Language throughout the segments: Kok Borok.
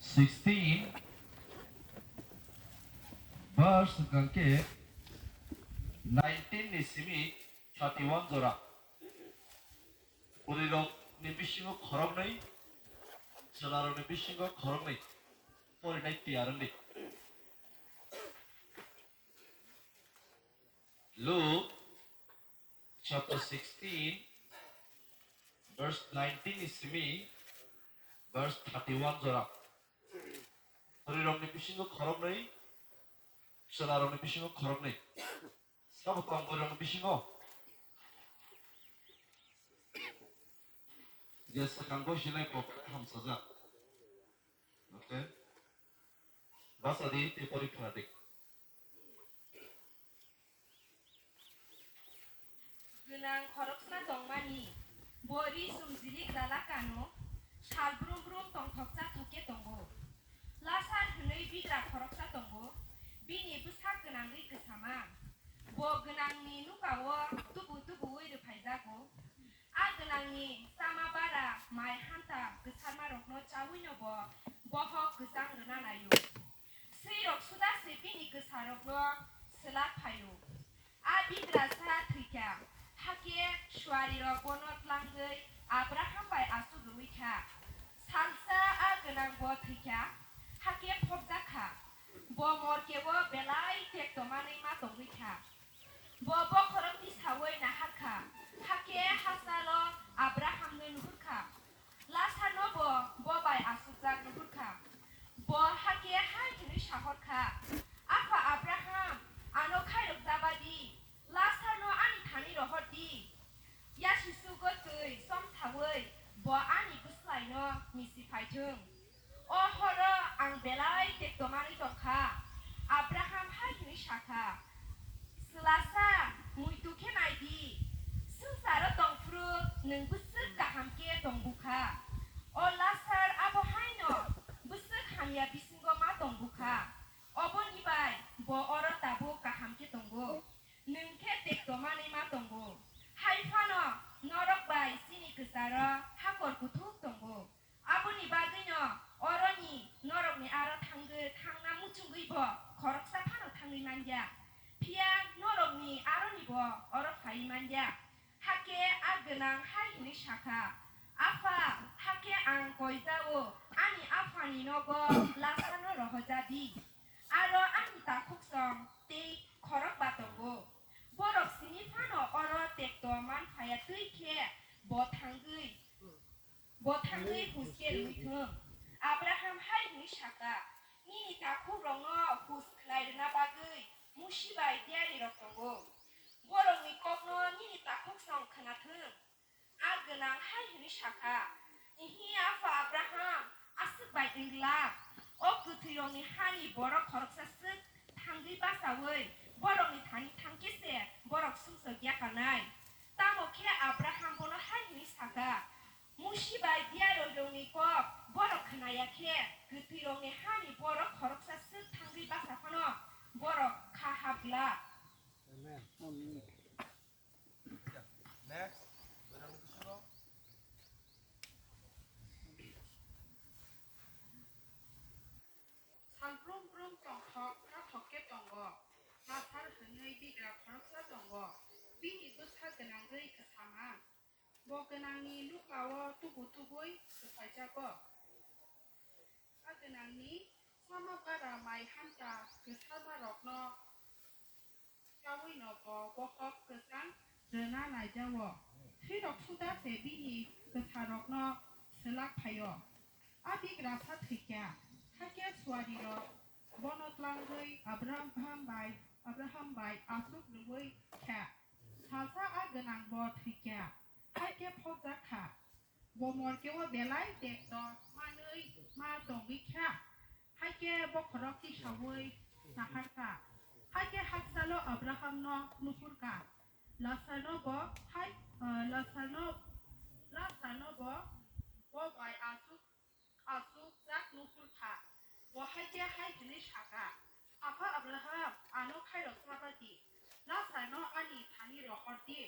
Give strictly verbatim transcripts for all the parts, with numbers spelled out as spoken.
Sixteen, verse hwnkha khe nineteen ni simi thirty-one jora. Bwrwirokni bisingo khoroknwi, chwlarokni bisingo khoroknwi porinai tiyar wngdi. Luke chapter sixteen, verse nineteen ni simi verse thirty-one jora. Bwrwirokni bisingo khoroknwi, chwlarokni bisingo khoroknwi. Sabo tong bwrwirokni bisingo? Je swkango sinai bo hamsajak. Okay. Basa di tei pori khna di. Gwnang khoroksa tongmani, bo ri sum jilik rala kano, sal brum brum tongthokcha thokhe tongo. Lasar hwnwi bigra khoroksa tongo, bini bwsak gwnangwi kwsama. Bo gwnangni nukao tubu tubuwi rwphaijago. A gwnangni chama bara mai hanta kwsarmarokno chawino bo bohok kwchang rwna naio. Swirok suda se bini kwsarokno swlak phaio. A bigrasa thwikha, hakhe suarirok bono tlangwi Abraham bai aswk rwui kha. Salsa a gwnang bo thwikha, hakhe phobjak kha. Bo morkeo belai tekto manwi ma tongwi kha. Bo bokhorokni sawi nahar kha, hakhe hachalo Abrahamno nuhur kha. Lasarno bo bo bai aswkjak nuhur kha. Bo hakhe hai hwnwi sahor kha, "Apha Abraham, ano khairok jaba di, Lasarno ani thani rohor di. Yasichugo twi chom sawi bo ani bwslaino misi phai thung." O horo ang belai tekto manwi tong kha. Abraham hai hwnwi sa kha, "Chwlasa, muitu khe nai di. Swngcharo tong phuru nwng bwswk kaham khe tong bu kha. O Lasar abo haino bwswk hamya bisingo ma tong bu kha. Oboni bai bo oro tabuk kaham khe tongo. Nwng khe tekto manwi ma tongo. Hai phano norok bai chini kwcharo hakor kuthuk tongo. Aboni bagwino oroni norokni aro thangwi, thangna muchungwi bo khoroksa phano thangwi man ya. Phiya norokni aroni bo oro phaiwi man ya." Hakhe a gwnang hai hwnwi sa kha, "Apha, hakhe ang koijao, ani aphani nogo Lasarno rohoja di. Aro ani takhuksong tei khorokba tongo. Borok simi phano oro tekto man phaiya twi khe bo thangwi, bo thangwi hus khe rwui thung." Abraham hai hwnwi sa kha, "Nini takhukrokno hus khlai rwna bagwi musi bai diyarirok tongo. Borokni kokno nini takhuksong khna thung." A gwnang hai hwnwi sa kha, "Ihi, Apha Abraham, aswk bai wng glak. O kwthwirokni hani borok khoroksa swk thangwi bachaui borokni thani thang khe se borok sumsok yakarnai." Tamo khe Abraham bono hai hwnwi sa kha, "Musi bai diyarirokni kok borok khna ya khe, kwthwirokni hani borok khoroksa swk thangwi bacha phano borok kha hap glak." Amen. Next, bwrwngni bisingo. Sal brum brum tongthok, nathok khe tongo. Lasar hwnwi bigra khoroksa tongo. Bini bwsa gwnangwi kwsama. Bo gwnangni nukao tubu tubui rwphaijago. A gwnangni chama bara mai hanta kwsarmarokno chawino bo bohok kwchang rwna naijao. Thwirok suda se bini kwsarokno swlak phaio. A bigrasa thwikha, hakhe suarirok bono tlangwi Abraham bai, Abraham bai aswk rwui kha. Salsa a gwnang bo thwikha, hakhe phobjak kha. Bo morkeo belai tekto manwi ma tongwi kha, hakhe bokhorok tisaui nahar kha. Hakhe hachalo Abrahamno nuhur kha. Lasarno bo hai, eh, Lasarno, Lasarno bo, bo bai aswk, aswk jak nuhur kha. Bo hakhe hai hwnwi sa kha, "Apha Abraham, ano khairok chaba di. Lasarno ani thani rohor di.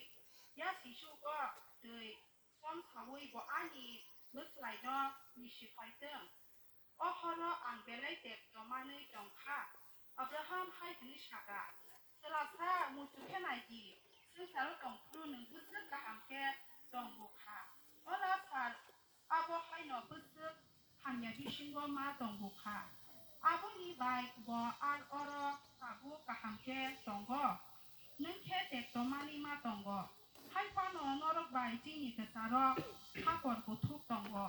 Yasichugo twi chom saui bo ani bwslaino misi phai thung." O horo ang belai tek tomanwi tong kha. Abraham hai hwnwi sa kha, "Chwlasa, muitu khe nai di, swngcharo tong phuru nwng bwswk kaham khe tong bu kha. O Lasar abo haino bwswk hamya bisingo ma tong bu kha. Aboni bai bo ar oro tabuk kaham khe tongo. Nwng khe tek tomani ma tongo. Hai phano norok bai chini kwcharok hakor kuthuk tongo.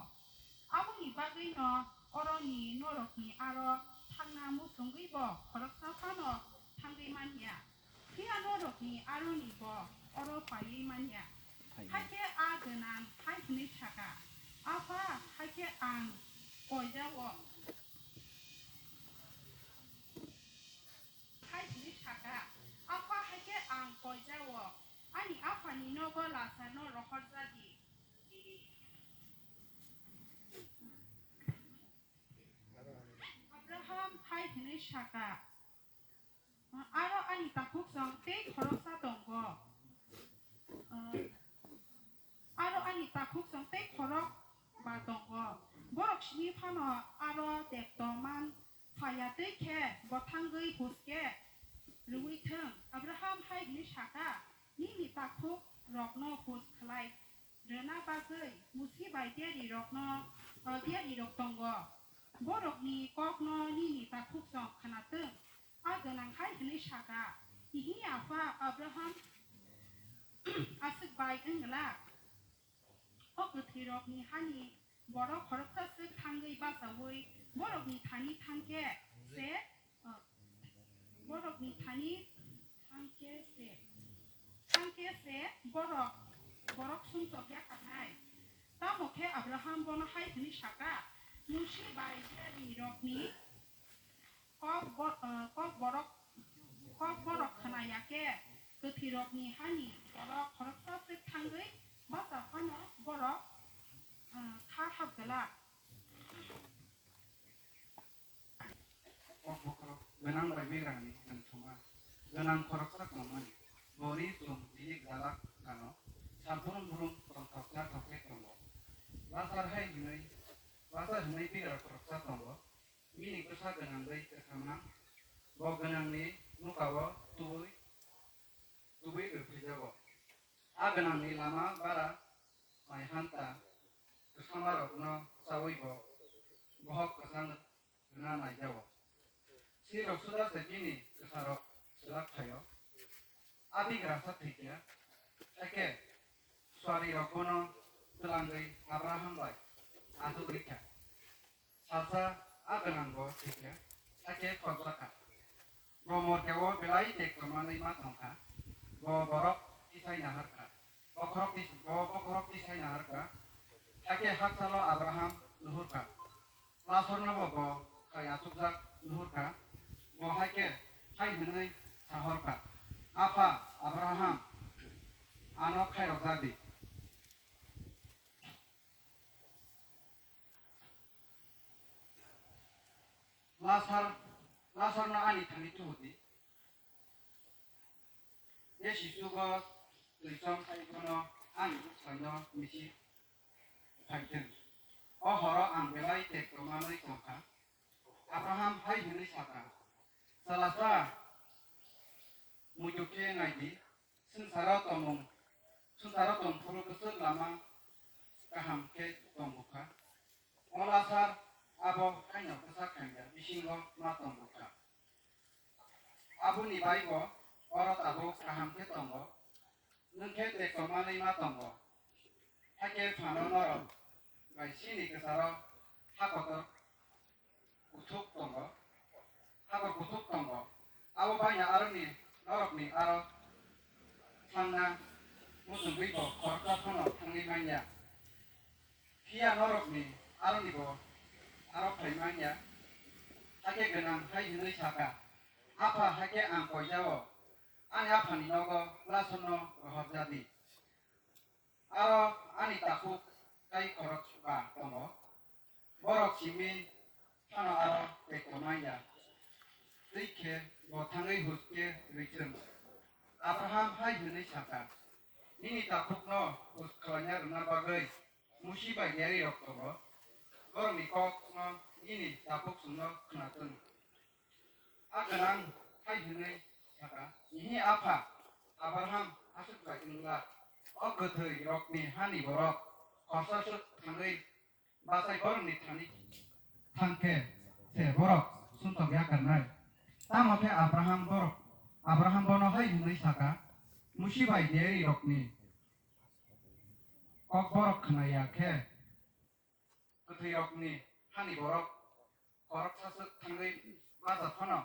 Aboni bagwino oroni norokni aro thangna muchungwi bo khoroksa phano thangwi man ya. Phiya norokni aroni bo oro paiwi man ya." Hai khe a gwnang hai hwnwi sa kha, "Apha, hai khe ang koijao." Hai hwnwi sa kha, "Apha, hai khe ang koijao, ani aphani nogo Lasarno rohor ja di." Abraham hai hwnwi sa kha, "Aro ani takhuk chwng tei khoroksa tongo. Aro ani takhuk chwng tei khorok ba tongo. Borok simi phano aro tek toman phaya twi khe bo thangwi huske rwui thung." Abraham hai hwnwi sa kha, "Nini takhuk rokno hus khlai rwna bagwi musi bai diari rokno, o, diari rok tongo. Borokni kokno nini takhuk chwng khwna thung." A gwnang hai hwnwi sa kha, "Ihi apha Abraham, aswk bai wng glak. O kwthwirokni hani borok khoroksa swk thangwi bachaui borokni thani thang khe se, o, borokni thani thang khe se, thang khe se borok, borok sumsok ya kha nai." Tamo khe Abraham bono hai hwnwi sa kha, "Musi bai diari rokni kok bo-, eh, kok borok, kok borok khna ya khe, kwthwirokni hani borok khoroksa swk thangwi bacha phano borok, eh, kha hap glak." Kok bokhorok gwnang bai bigrani nwng thuma gwnang khoroksa tongmani, boni chwng tini gwdalak kano sal brum brum tongthok chathok khe tongo. Lasar hai hwnwi, Lasar hwnwi bigra khoroksa tongo. Bini bwsa gwnangwi kwthama, bo gwnangni nukao tubui, tubui rwphaijago. A gwnangni lama bara mai hanta kwsamarokno chaui bo bohok kwchang rwna naijago. Sirok suda se bini kwsarok swlak phaio. A bigrasa thwikha, hakhe suarirok bono twlangwi Abraham bai achugwi kha. Salsa a gwnang bo thwikha, hakhe khoroksa kha. Bo morkeo belai tek tongmanwi ma tongkha. Bo borok tisai naharkha. Bokhorok tis-, bo bokhorok tisai naharkha. Hakhe haksalo Abraham nuhurkha. Lasorno bo bo khai achukjak nuhurkha. Bo hakhe hai hwnwi sahorkha, "Apha Abraham, ano khairok ja di." Lasar, Lasarno ani thani tubu di. Je sichugo twi chong phai bono ani bwskango misi phai thung. O horo ang belai tek tongmanwi tongkha. Abraham hai hwnwi sakha, "Chwlasa, muitu khe nai di, swngcharo tongmung, swngcharo tong phuru bwswk lama kaham khe tong bukha. O Lasar abo haino bwsa khaimya bisingo ma tong bukha. Aboni bai bo oro tabuk kaham khe tongo, nwng khe tek tongmanwi ma tongo. Hakhe phano norok bai chini kwcharo ha kotor kuthuk tongo, hakor kuthuk tongo. Abo baino aroni norokni aro thangna muchungwi bo khoroksa phano thangwi manya. Phiya norokni aroni bo aro phai manya." Hakhe gwnang hai hwnwi sakha, "Apha, hakhe ang koijao, ani aphani nogo Lasarno rohor ja di." Aro ani takhuk tei khorok ba tongo. Borok simi phano aro tek tongmanya. Twi khe bo thangwi huske rwi thung. Abraham hai hwnwi sakha, "Nini takhukno hus khlaina rwna bagwi musi bai diari rok tongo. borokni kokno nini tabuk chwngno khwnathwng. A gwnang hai hwnwi sakha, nini apha Abraham aswk bai wngla, o kwthwi rokni hani borok khorsa swk thangwi bachai borokni thani thang khe se borok sumsok yakarnai. Tamo khe Abraham borok, Abraham bono hai hwnwi sakha, Musi bai diari rokni kok borok khwnaya khe kwthwi rokni hani borok khoroksa swk thangwi bacha phano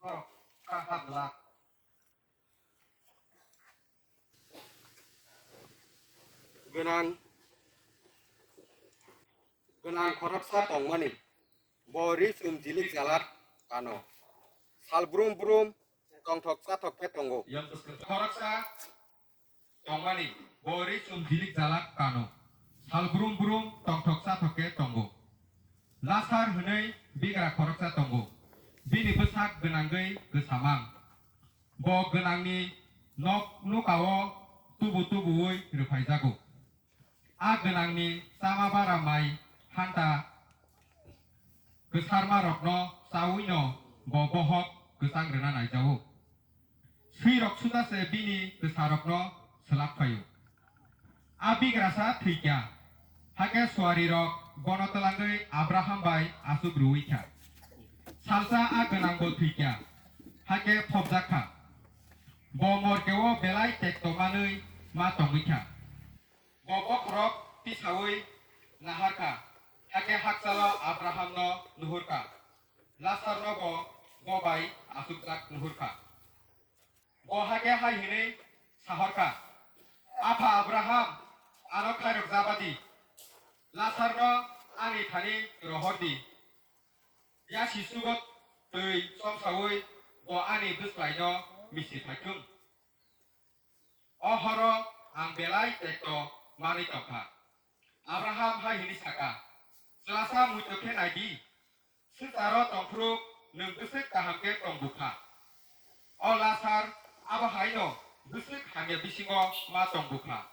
borok kha ha glak. Gwnang, gwnang khoroksa tongmani, bo ri chum jilik jalak kano. Sal brum brum tongthok chathok khe tongo. Khoroksa tongmani, bo ri chum jilik jalak kano. Sal brum brum tongthok chathok khe tongo. Lasar hwnwi bigra khoroksa tongo. Bini bwsak gwnangwi kwsamang. Bo gwnangni nok nukao tubu tubuwi rwphaijago. A gwnangni chama bara mai hanta kwsarmarokno chawino bo bohok kwchang rwna naijago. Swirok suda se bini kwsarokno swlak phaio. A bigrasa thwikya, hakhe suarirok bono twlangwi Abraham bai achuk rwui kha. Salsa a gwnangbo thwikya, hakhe phobjak kha. Bo morkeo belai tekto manwi ma tongwi kha. Bo bokhorok tisaui nahar kha, hakhe hakchalo Abrahamno nuhur kha, Lasarno bo, bo bai achukjak nuhur kha. Bo hakhe hai hwnwi sahor kha, Apha Abraham, ano khairok jaba di, Lasarno ani thani rohor di, yasi chugo twi chomsaui bo ani bwslaino misi phai thung. O horo ang belai tekto manwi tong kha. Abraham hai hwnwi sa kha, Chwlasa, muitu khe nai di, swngcharo tong phuru nwng bwswk kaham khe tong bu kha. O Lasar abo hai'-no bwswk hamya bisingo ma tong bu kha.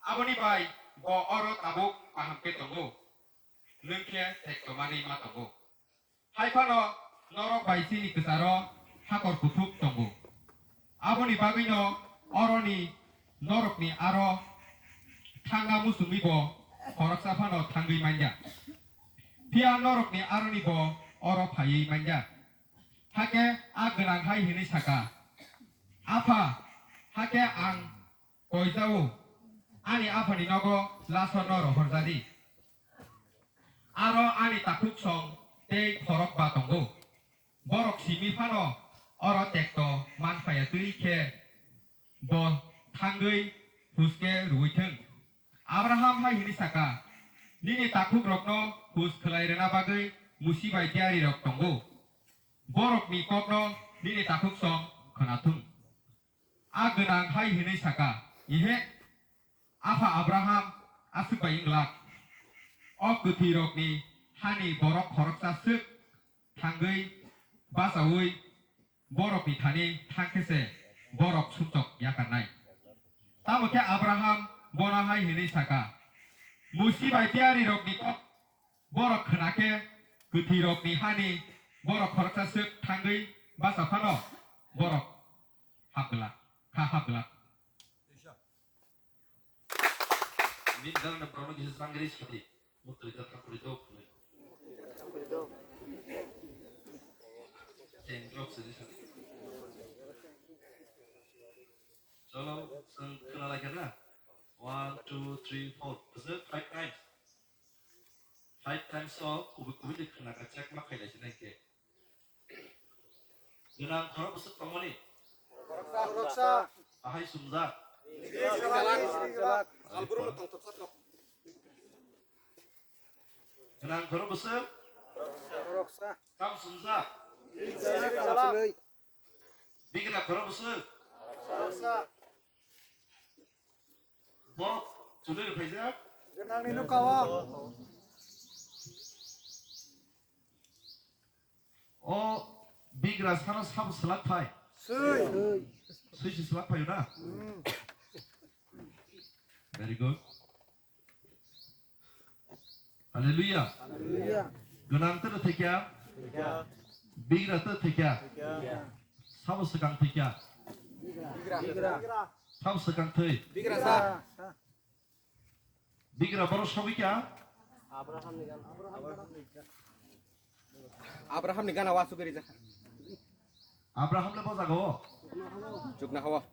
Aboni bai bo oro tabuk kaham khe tongo, nwng khe tekto manwi ma tongo. Hai phano norok bai chini kwcharo hakor kuthuk tongo. Aboni bagwino oroni norokni aro thangna muchungwi bo khoroksa phano thangwi manya. Phiya norokni aroni bo oro phaiwi manya. Hakhe a gwnang hai hwnwi sa kha, Apha, hakhe ang koijao, ani aphani nogo Lasarno rohorja di. Aro ani takhuksong tei khorok ba tongo. Borok simi phano oro tekto man phaiya twi khe bo thangwi huske rwui thung. Abraham hai hwnwi sa kha, Nini takhukrokno hus khlai rwna bagwi musi bai diyarirok tongo. Borokni kokno nini takhuksong khwna thung. A gwnang hai hwnwi sa kha, Ihe, apha Abraham, aswk bai wng glak. O kwthwirokni hani borok khoroksa swk thangwi bachaui borokni thani thang khe se borok sumsok yakarnai. Tamo khe Abraham bono hai hwnwi sa kha, Musi bai diyarirokni kok borok khwna khe kwthwirokni hani borok khoroksa swk thangwi bacha phano borok hap glak, kha hap glak. Min dang na prono kisa sangri sati. Mutri ta thapuri dok. Ten drop sini sati. Cholo, sang khna lai khna. One, two, three, four. Bwswk five times. Five times o kubui kubui de khna ka check ma khailai sinai ke. Gwnang khorok bwswk tongmani. Khoroksa. Ahai sumjak. Salbrum tong tok tok. Gwnang khorok bwswk. Khoroksa. Tam sumjak. Salak. Bigla khorok bwswk. Khoroksa. Bo chulwi rwphaijak. Gwnangni nukao. O bigra sano sabo swlak phai. Swi. Swi si swlak phai na. Hmm. Very good. Hallelujah. Hallelujah. Gwnang tei thwikya. Bigra tei thwikya. Sabo swkang thwikya. Bigra. Sabo swkang thwi. Bigra sa. Bigra borok sogwi kha. Abraham ni gana wasuk rijak. Abraham le bo jaga o. Chukna hawa.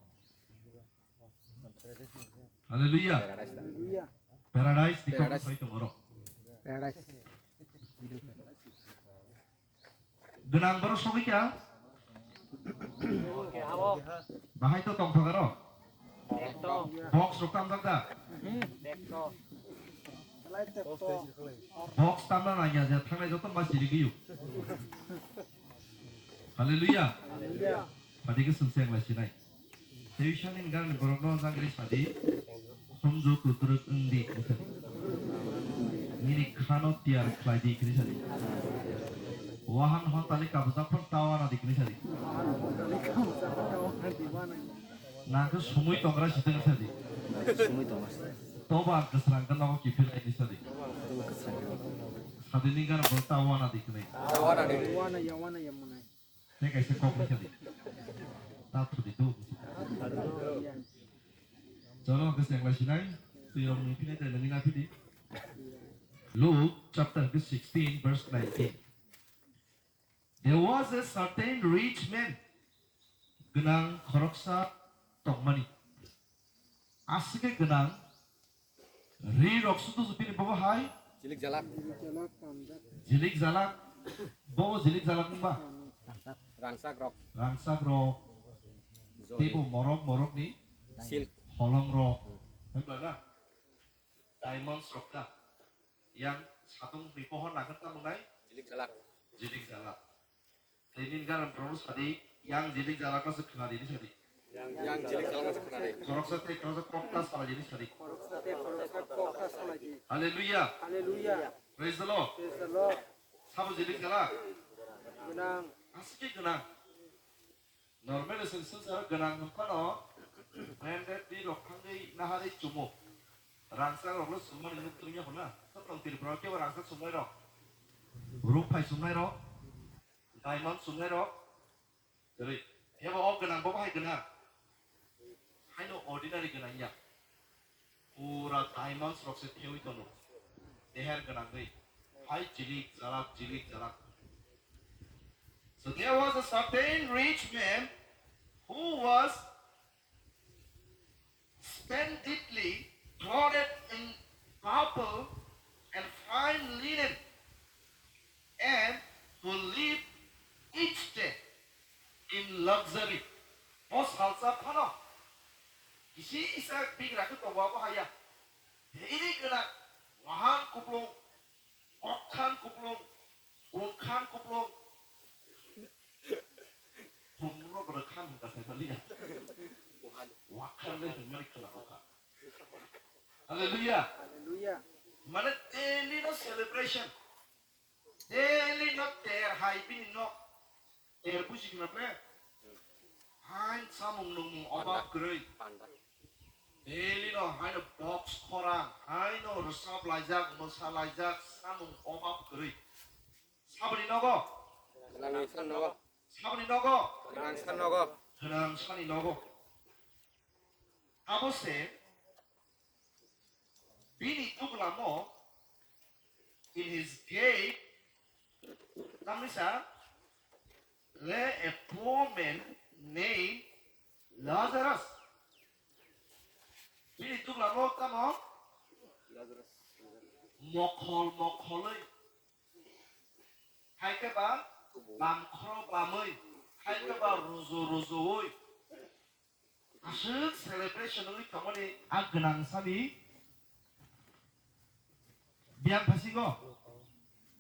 Hallelujah. Paradise da. Paradise ni kok Paradise. Sai tongoro. Paradise. Gwnang borok sogwi kha. Bahai to tongthok aro. Box rok tamjak da. Box tamna nangya je thangnai joto ma siri giyu. Hallelujah. Padi ke sung seng lai sinai. Tei sani gani borok no jagri sadi. Khumju kuturuk wng di hinwi sadi. Nini khano tiyar khlai di hinwi sadi. Wahan hon tali kabujak phano ta wana di hinwi sadi. Nang khe sumui tongra si tong sadi. Sumui tongra si. Toba ang kwsrang khe nogo kiphilai hinwi sadi. Sadi ni gana bo ta wana di hinwi. Wana ya, wana ya, mwnai. Tei kaisa kok bai sadi. Ta thudi do. Cholo, ang khe chengla sinai. Twi rok ni phine tei nangina phidi. Luke chapter sixteen verse nineteen. There was a certain rich man. Gwnang khoroksa tongmani. Aswk khe gwnang. Ri rok sudu bini bobo hai. Jilik jalak. Jilik jalak. Bobo jilik jalak wngba. Rangchak rok. Rangchak rok. Teibo morok morok ni. Silk. Holong rok. Wngba na? Diamonds rok ta. Yang satung ni pohor nagar ta mwnai. Jilik jalak. Jilik jalak. Tei nini gana borok sadi, yang jilik jalak no se khna di, ni sadi. Yang jilik jalak no se khna di. Khoroksa tei khoroksa kok ta salai di, ni sadi. Khoroksa tei khoroksa kok ta salai di. Hallelujah. Hallelujah. Praise the Lord. Praise the Lord. Sabo jilik jalak. Gwnang. Aswk khe gwnang. Normal se swngcharo gwnang hwn phano branded ni rok thangwi naharwi chumo. Rangchak rok no chumani nuk tungya hwnna. Totong Tripura kebo rangchak chumnai rok. Ruk phai chumnai rok. Diamond chumnai rok. Kwrwi. Ebo o gwnang bo bahai gwnang. Haino ordinary gwnang ya. Pura diamonds rok se thewi tono. Deher gwnangwi. Hai jilik jalak, jilik jalak. So there was a certain rich man who was splendidly clothed in purple and fine linen, and who lived each day in luxury. O salsa phano kisi isa bigra khe tongo abo haya. Ini gwnang wahan kuplung, Kokhan kuplung, kunkhan kuplung. Kumno bwrwkhan hwnka sai maliya. Wakhan le hwnmani khwna bwkha. Hallelujah. Hallelujah. Mane daily no celebration. Daily no ter hai bini no. Ter buji khna ple. Hain samung nungmung obab kwrwi. Daily no haino box khorang, haino rwchap laijak, mwsa laijak, samung obab kwrwi. Saboni nogo? Gwnangni san nogo. Saboni nogo? Gwnang san nogo. Gwnang sani nogo. Abo se bini tuglamo in his gate, tamni sa le a poor man named Lazarus. Bini tuglamo tamo? Lazarus. Mokhol mokholwi. Hai khe ba bam khoro bamwi. Hai khe ba rujo rujowi. Aswk celebration wngwi tongmani a gwnang sani biyang phasingo.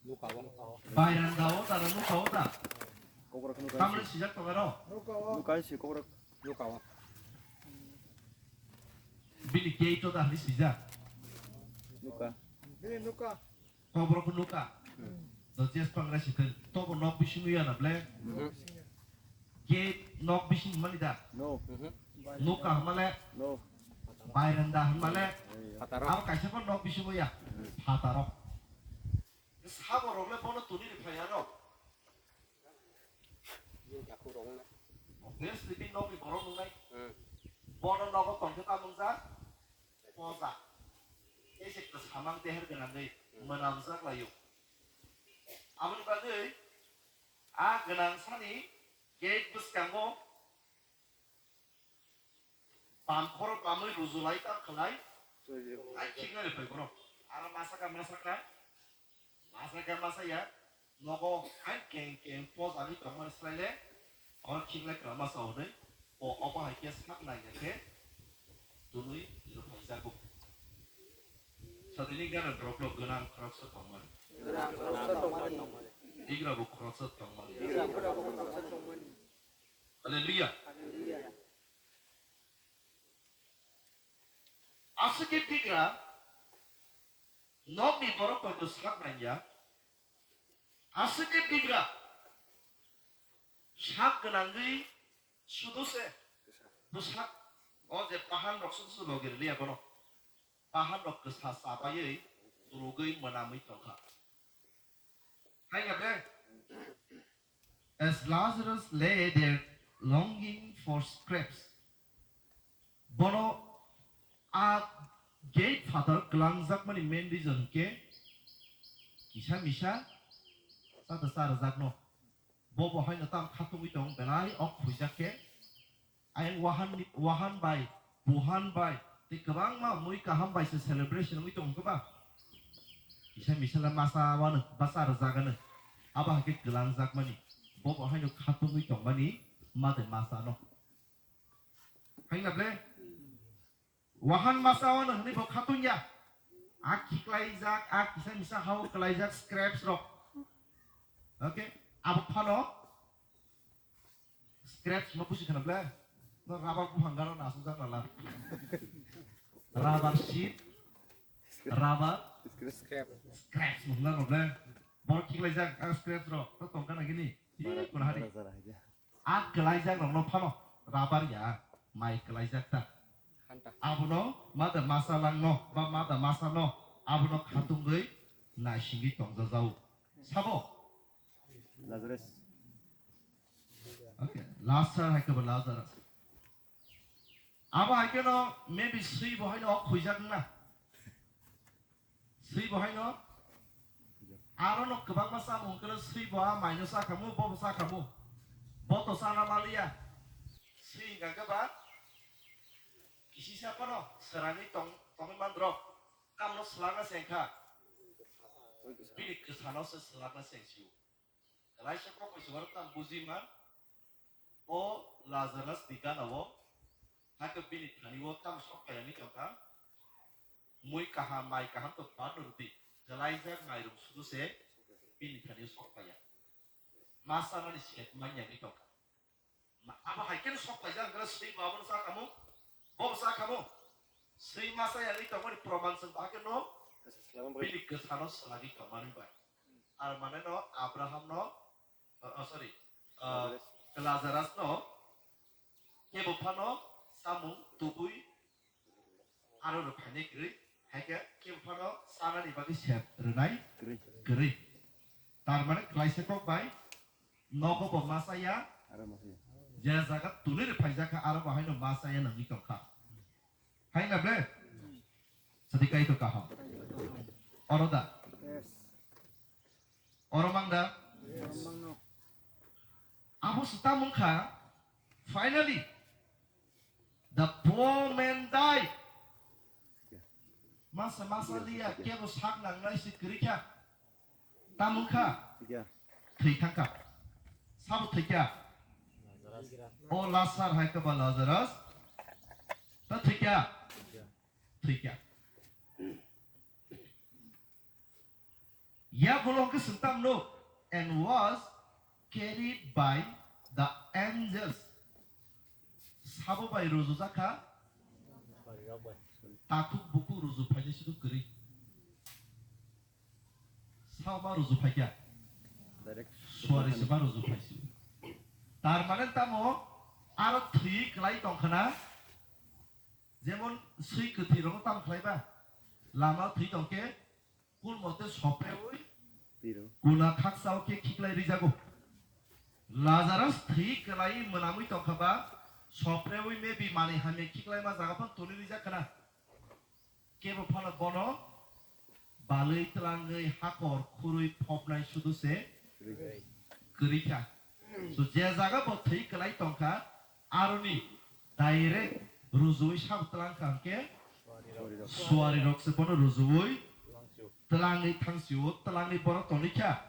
Nuka o. Bairanda o da, nuka o da. Kokro nuka. Tamni sijak tongero. Nuka si kokro nuka o. Bini gate o da hwnwi sijak. Nuka. Bini nuka. Kokborok nuka. Do jes pangra siteng. Tobo nok bisingo ya na ble. Gate nok bising mani da. No. Nuka hwnmale. No. Bairanda hwnmale. Phatarok. Abo kaisa pho nok bisingo ya. Phatarok. Saborokle bono tuni ri phai ano. Obviously, bini nokni borok nungnai. Hmm. Bono nogo tongkhe ta mungjak, poja. Tei se kwsamang deher gwnangwi mwnamjak laio. Aboni bagwi a gwnangsani gate bwskango bam khorok bamwi rujulai ta khlai. Ai khiknani phai borok. Aro masaka masaka. Masa khe masa ya, nogo hai keng keng pojani tongmani slai le, oro khiknai kwrang masa hwnwi, o obo hai khe sak nai ya khe, twnwi rwphai jago. Satini gana borok rok gwnang khoroksa tongmani. Gwnang khoroksa tongmani. Bigra bo khoroksa tongmani. Bigra bo khoroksa tongmani. Hallelujah. Hallelujah. Aswk khe bigra, nokni borok bai to sak nangya. Aswk khe bigra, sak gwnangwi sudo se bwsak, o je bahan rok sudo se logi rwliya bono. Bahan rok kwsa chabaiwi, turugwi, mwnamwi tongkha. Hai khe ble? As Lazarus lay there longing for scraps. Bono a gate phatar kwlangjakmani main reason hwnkhe kisa misa chata cha rwjakno. Bo bo haino tam khatungwi tong belai ok khuijak khe. Ayang wahan ni, wahan bai, buhan bai, tei kwbangma mui kaham bai se celebration wngwi tongo ba. Kisa misa le masa wano, basa rwjagano. Abo hai khe kwlangjakmani. Bo bo haino khatungwi tongmani made masa no. Haina ble? Wahan masa wano hwnwi bo khatungya. A khiklaijak, a kisa misa hao kwlaijak scraps rok. Okay? Abo phano Scraps no busi khana ble. No rubber buphang gana na asuk jak lala. Rubber sheet, rubber Scrap. Scraps no hwnna no ble. Bor khiklai jak ang scraps ro. To tong kana gini. Hi, kuna hari. A kwlai jak no no phano. Rubber ya. Mai kwlai jak ta. Hanta. Abono mada masa lang no ba mada masa no. Abono khatungwi naisingwi tongjajao. Sabo. Lazarus. Okay, Lazar hai khe bo Lazarus. Abo hai khe no maybe swi bo hai no ok khuijak na. Swi bo hai no. Aro no kwbangma samung khe no swi bo a mai no sa khamu, bo bo sa khamu. Bo to sa na maliya. Swi hingka khe ba kisi sa phano srangwi tong, tongwi mandrok. Kam no swlangna se wngkha. Bini kwsano se swlangna se wngsio. Kaisa kok bai se oro tam buji man. O Lazarus ni gana o, hakhe bini thani o tam sok kaya wngwi tongkha. Mui kaham, mai kaham to bad no rwdi. Kwlaijak mairum sudu se bini thani o sok kaya. Ma sanani sek manya wngwi tongkha. Ma, abo hai khe sok kaya wngkha, swi bo abono sa khamu, bo bo sa khamu. Swi ma sa ya wngwi tongmani proman se ba khe no bini kwsano swlagwi tongmani bai. Ar mane no Abraham no Oh, oh, sorry. Ah, Lazarus. Lazarus no kebo phano samung tubui aro rw phainai kwrwi, hai khe kebo phano chanani bagwi sep rwnai Kwrwi. Kwrwi. Tar mane kwlaisa kok bai nogo bo ma chaya, Aro ma chaya. Je jaga tuli rw phaijak kha aro bo haino ma chaya nangwi tong kha. Hai na ble? Sadi kai to kaham. Oro da? Yes. Oro mang da? Yes. Abo se tamo wngkha, finally, the poor man died. Masa masa liya, kebo sak nangnai se kwrwi kha. Tamo wngkha? Thwi thangkha. Sabo thwikha? O Lazar hai khe ba Lazarus. Ta thwikha? Thwikha. Ya bolong khe sengtam no, and was carried by the angels. Sabo bai rujujak kha? Takhuk bukhuk ruju phainai sido kwrwi. Sao ma ruju phaikha? Direct. Suari se ma ruju phaisi. Tar mane tamo aro thwi kwlai tongkhana. Jemon swi kwthwi rokno tam khlai ba? Lama thwi tongkhe kul mote sopheui Kula khaksa o khe khiklai rijago. Lazarus thwi kwlai mwnamwi tongkha ba, sopreui maybe manwi hamya khiklaima jaga phano toni rijak khna. Kebo phano bono balwi twlangwi hakor khurui phopnai sudu se kwrwi kha. So je jaga bo thwi kwlai tongkha, aroni direct rujuui sabo twlang kha hwnkhe suari rok se bono rujuui twlangwi thangsio, twlangwi borok tongwi kha.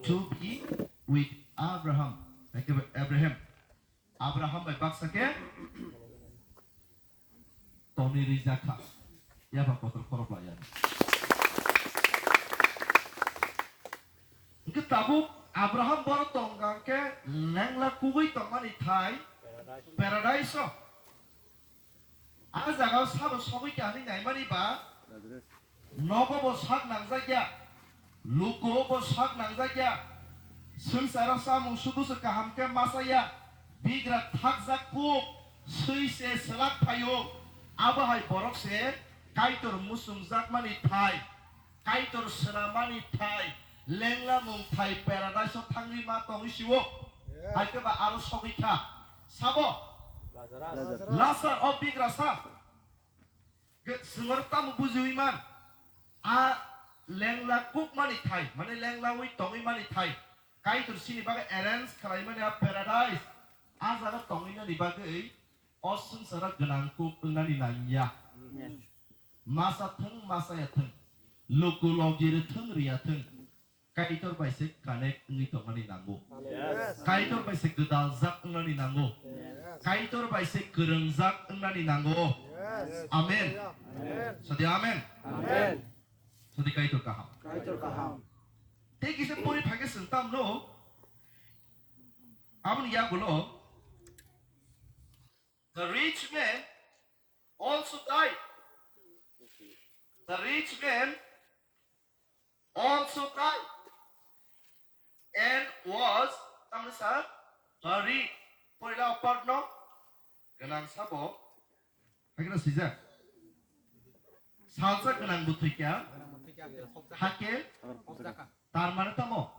To be with Abraham, ekebe Abraham. Abraham bai baksa khe toni rijak kha. Yapha kotor khorok lai yani. Hwnkhe tabuk Abraham borok tongkha khe lengla kugui tongmani thai paradise o. A jaga o sabo sogwi kha hinwi naimani ba, nogo bo sak nangjak ya, luku o bo sak nangjak ya, swngcharo samung sudu se kaham khe masa ya, bigra thakjak kuk, swi se swlak phaio, abo hai borok se Kaitor muchungjakmani thai. Kaitor swnamani thai, lengla mung thai paradise o thangwi ma tongwi sio. Yes. Hai khe ba aro sogwi kha. Sabo? Lazarus. Lazarus. Lazarus o bigrasa. Ge-, swngor tamo bujiwi man. A lengla kukmani thai, mane lenglawi tongwi mani thai. Kaitor sini bagwi arrange khlaimani a paradise. A jaga tongwi nani bagwi o swngcharo gwnang kuk wngnani nangya. Yes. Masa thung, masa ya thung, luku logi rwthung, rwya thung, Kaitor bai se connect wngwi tongmani nango. Yes. Kaitor bai se gwdaljak wngnani nango. Yes. Kaitor bai se kwrwngjak wngnani nango. Yes. Amen. Amen. Sadi amen. Amen. Sadi Kaitor kaham. Kaitor kaham. Tei kisa pori phage sung tamno. Aboni yagulo, the rich man also died. The rich man also died and was, tamni sa, buried. Porila part no, gwnang sabo, hakira sijak. Salsa gwnang bo thwikya, hake, tar mane tamo,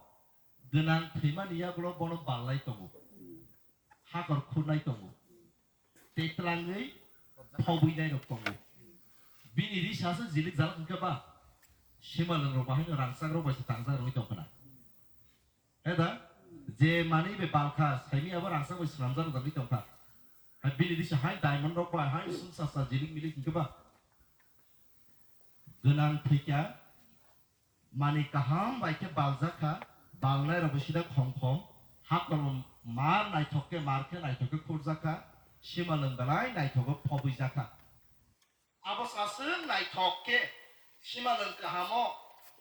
gwnang thwimani yagulo bono ballai tongo. Hakor khurnai tongo. Tei twlangwi phobwi nairok tongo. Bini risa se jilik jalak hwnkhe ba, simalwng rok bahaino rangchak rok bai se tangjak rwngwi tongkhna. He da? Je manwi bai balkha, saimya abo rangchak bai swnamjak rwjagwi tongkha. Hai bini risa hai diamond rok bai hai swngsa sa jilik milik hwnkhe ba. Gwnang thwikya, Mani kaham bai khe baljak kha, balnai rok bo sida khom khom, hakor mar naithok khe mar khe naithok khe khurjak kha, simalwng belai naithok khe phobwi jak kha. Abo saswk naithok khe simalwng kaham o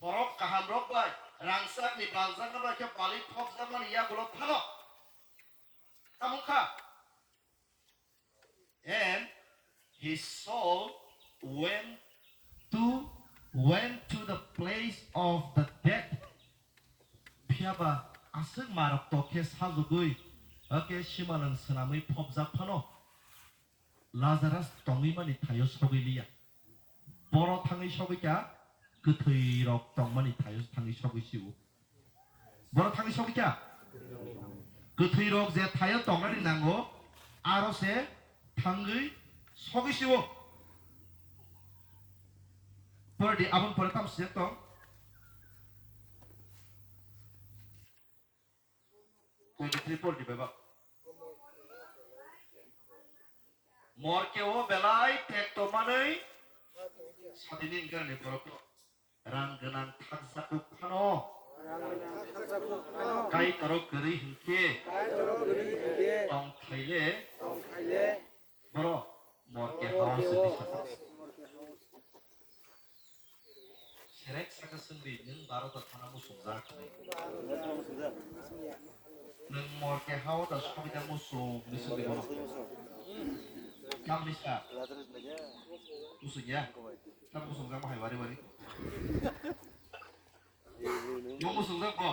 borok kaham rok bai rangchak ni baljakna bai khe balwi phobjakmani yagulo phano. Tamo wngkha. And his soul went to, went to the place of the dead. Phiya ba aswk marok tok khe sajagwi, hake simalwng swnamwi phobjak phano, Lazarus tongwi mani thaio sogwi liya. Borok thangwi sogwi kha, kwthwi rok tongmani thaio thangwi sogwi sio. Borok thangwi sogwi kha? Kwthwi rok je thaio tongnani nango, aro se thangwi sogwi sio. Pore di, aboni pore tamo sijak tong? Twenty three pore di bebak. Morke o belai tek tongmanwi sadini wngkha ni borok rang gwnang thakjak phano. Kaitor o kwrwi hinkhe tong thaile borok morke hao se di sakha. Serek saka swngdi, nwng barota thana muchungjak. Nwng morke hao da sogwi da muchung, hwnwi swngdi bono. Tamni sa? Muchung ya? Tam muchungjak bahai wari wari. Mo muchungjak bo?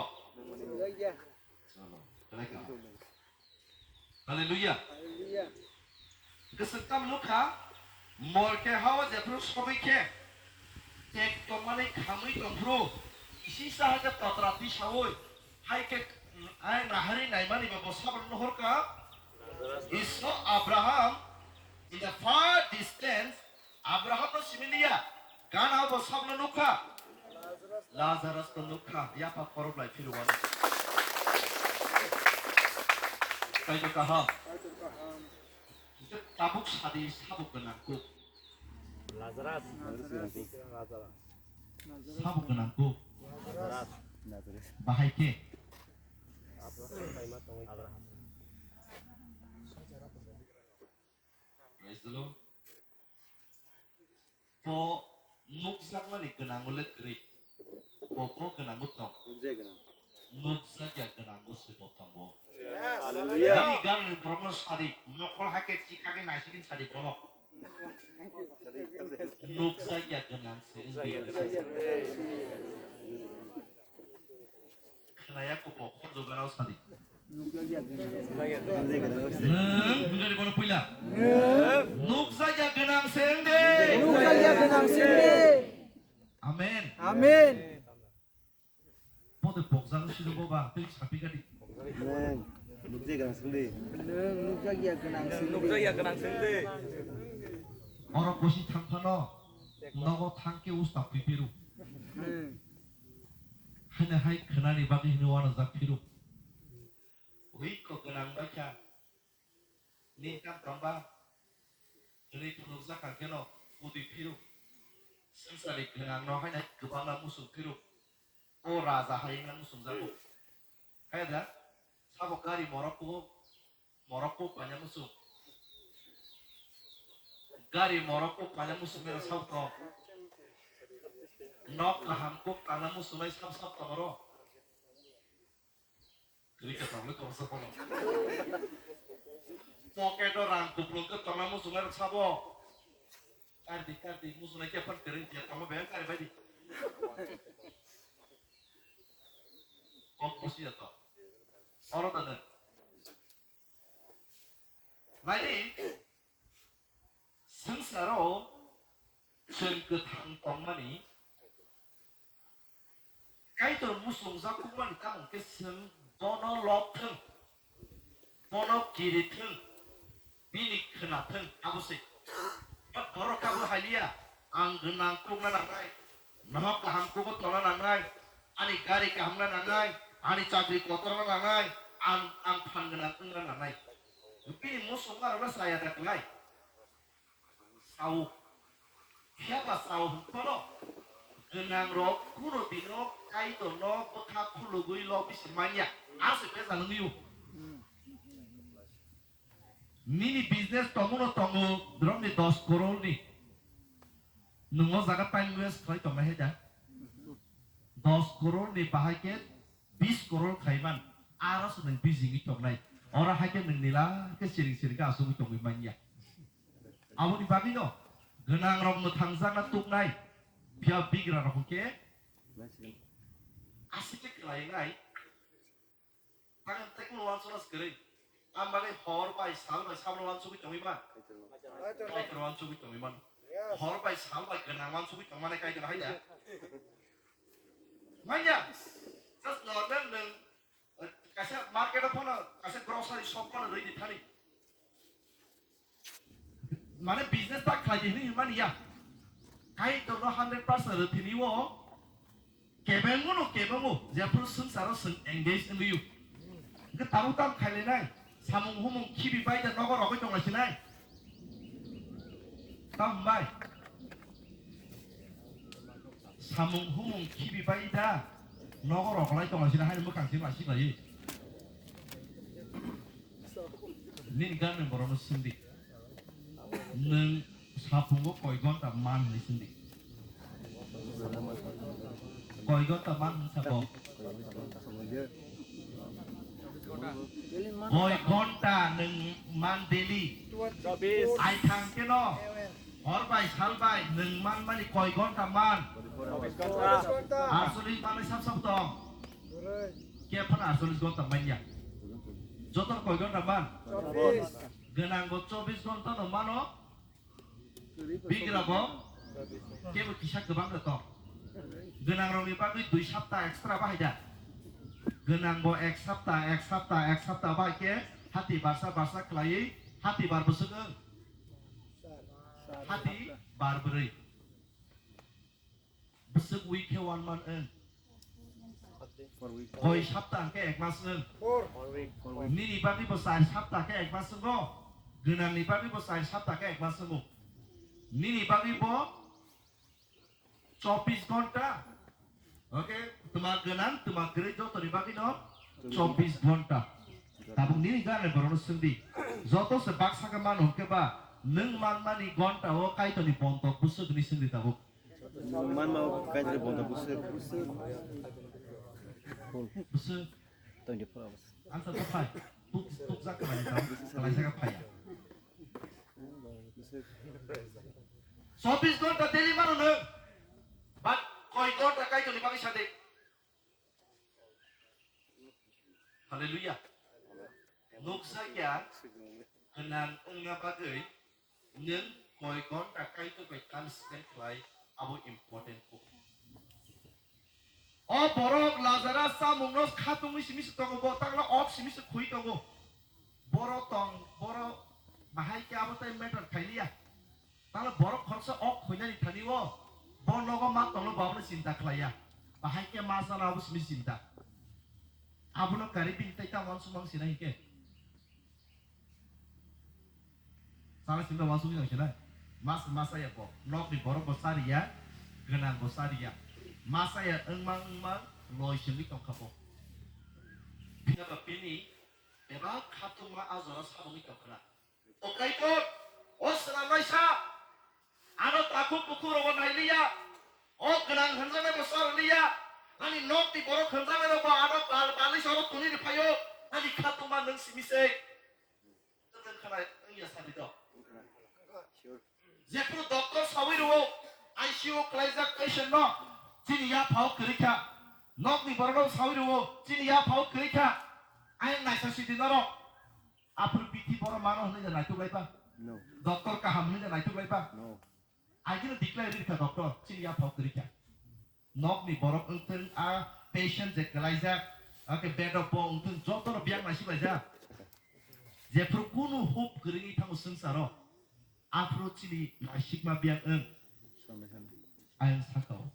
Chalo, belai kaham. Hallelujah. Hallelujah. Kwswk tamo nukha, morke hao jephru sogwi khe, tek tongmani khamwi tongphru, Isi sa hai khe patra tisaui, hai khe, mm, ai nahari naimani ba bo sabra no horka. Iso Abraham in the far distance, Abraham no simi liya, gana bo sabno nukha. Lazarus no nukha, yapha khorok lai phiru wani. Kaitor kaham. Tabuk sadi sabuk gwnang kuk. Lazarus. Lazarus. Sabuk gwnang kuk. Lazarus. Bahai khe. Abraham. Praise the Lord. Bo nukjakmani gwnango le kwrwi. Bo bo gwnango tong. Nukjak gwnang. Nukjakya gwnango se bo tongo. Yes. Hallelujah. Bini ganni borokno sadi, nokol hai khe chikha khe naisigin sadi borok. Nukjakya gwnang se wngwi. Khnaya kok khorjok gana sadi. Nwng bwngani bono puila. Nukjakya gwnang se wngdi. Nukjakya gwnang se wngdi. Amen. Amen. Bote pokjak silo boba, tei sapi gadi. Nwng nukjakya gwnang se wngdi. Nwng nukjakya gwnang se wngdi. Nukjakya gwnang se wngdi. Oro kosi thang phano, nogo thang khe usta pipiru. Hmm. Haino hai khwnani bagwi hino uanajak phiru. Ui kok gwnang bai kha. Nini kam tongba. Hwnwi phunukjak kha kheno kudui phiru. Swngcharni gwnangno haino kwbangma muchung phiru. O raja hai wngna muchungjago. Kaya da? Sabo gari morok kugo. Morok kuk paina muchung. Gari morok kuk paina muchung mero sabo tong. Nok kaham kuk tangna muchungnai sab sab tong oro. Kwrwi kwthang le tong sa kono. Pocket o rang kuplung khe tongna muchung mero sabo. Kardi kardi muchungnai khe phan kwrwi dia tongma beng kari bai di. Kok pusi ya to. Oro tane. Naidi, swngcharo chwng kwthang tongmani Kaitor muchungjak kukmani tamo khe chwng bono lobthwng, bono kirithwng, bini khwnathwng, abo se. Borok tabuk haliya, ang gwnang kukna nangnai, nohok kaham kugo tongna nangnai, ani gari kahamna nangnai, ani chakri kotorna nangnai, ang, ang phan gwnang wngna nangnai. Bini muchungmarokno chaya da klai. Sao. Phiya ba sao hwn phano, gwnangrok kunu dino Kaitorno bwkha khulugwi lobwi se manya. Ase bejal wngwi o. Nini business tongo no tongo, dromni dos crore ni. Nwng o jaga time waste khlai tongnai hai da? Dos crore ni bahai khe bis crore khai man, aro se nwng bijingwi tongnai. Oro hai khe nwng nila khe siring siring khe asugwi tongwi manya. Aboni bagwino gwnangrok mwthangjakna tuknai, phiya bigrarok hwn khe aswk khe khlai wngnai. Tang tei kuno wansukna se kwrwi. Ang bagwi hor bai sal bai sabno wansugwi tongwi man. Kaitor wansugwi tongwi man. Hor bai sal bai gwnang wansugwi tongmani Kaitor hai da. Manya, just normal nwng, eh, kaisa market o phano, kaisa grocery shop phano rwi di thani. Mane business ta khlai di hinwi mani ya. Kaitor no hundred percent rwthini o kebengmo no kebengo jephuru swngcharo chwng engage wngwi o. Hwnkhe tabuk tam khailai nai. Samung humung khibi bai da nogo rogwi tongla sinai. Tam bai. Samung humung khibi bai da nogo roglai tongla sinai hai mwkhang sing la sing lai. Nini gana borokno swngdi. Nwng sapungo koi gonta man hinwi swngdi. Koi gonta man hinwi sabo. Koi gonta nwng man daily. Ai thang keno hor bai sal bai nwng man mani koi gonta man. Archolish manwi sab sab tong. Khe phano archolish gonta manya. Joto koi gonta man? Gwnang bo chobbish gonta no mano. Bigra bo kebo kisa kwbang da tong. Gwnang rokni bagwi dui sapta extra bahai da. Gwnang bo ek sapta, ek sapta, ek sapta bahai khe hati barsa barsa khlaiwi hati bar bwswk wng. Hati bar bwrwi. Bwswk week khe one month wng. Koi sapta hwnkhe ek mas wng. Nini bagwi bo char sapta khe ek mas wngo. Gwnangni bagwi bo char sapta khe ek mas wngo. Nini bagwi bo chobbish ghonta. Okay, twma gwnang, twma kwrwi jotoni bagwino chobbish ghonta. Tabuk nini gana borokno swngdi. Joto se baksa khe mano hwnkhe ba nwng manmani ghonta o Kaitorni bontok bwswk hwnwi swngdi tabuk. Nwng manma o Kaitorni bontok bwswk. Bwswk. Twenty four hours. Answer to phai. Tuk, tukjak khlai tang, khlaisa khe phaiya. Chobbish ghonta daily mano nwng. But koi ghonta Kaitorni bagwi sadi. Hallelujah. Nukjakya gwnang wngna bagwi nwng koi ghonta Kaitor bai time spend khlai abo important kuk. O borok Lazarus chamungno khatungwi simi se tongo, bo takla ok simi se khui tongo. Borok tong, borok bahai khe abo tei matter khailiya. Takla borok khoroksa ok khuinani thani o, bo nogo ma tongno bo abono chinta khlaiya. Bahai khe ma chana abo simi chinta. Abono kari bini tei tamo uansukma wng sinai hinkhe. Sana singla wansugwi tong sinai. Mas, masaya bo. Nokni borok bo chariya, gwnang bo chariya. Masaya wngmang wngmang loi singwi tongkha bo. Phiya ba bini bebak khatungma a jora sabogwi tongkhna. O Kaitor, o swnamnaisa, ano takhuk bukhuk rogo nailiya, o gwnang hwnjaknai bo chariya, ani nokni borok hwnjaknai rok bo ano bal balwi sabo tuni rwphaio, ani khatungma nwng simi se. Kwthang khna wngya sadi do. Jephru doctor sawi rwo, I C U kwlaijak patient no, chini yaphao kwrwi kha. Nokni borok no sawi rwo, chini yaphao kwrwi kha. Ayang naisa sidi norok. Aphuru bithi borok mano hwnwi da naituk lai ba? No. Doctor kaham hwnwi da naituk lai ba? No. Agini declare rikha doctor, chini yaphao kwrwi kha. Nokni borok wngthung, a patient je kwlaijak, ake bed o bo wngthung, jotono biyang naisik laijak. Jephru kunu hope kwrwngwi thango swngcharo, aphuru chini naisikma biyang wng. Ayang sakao.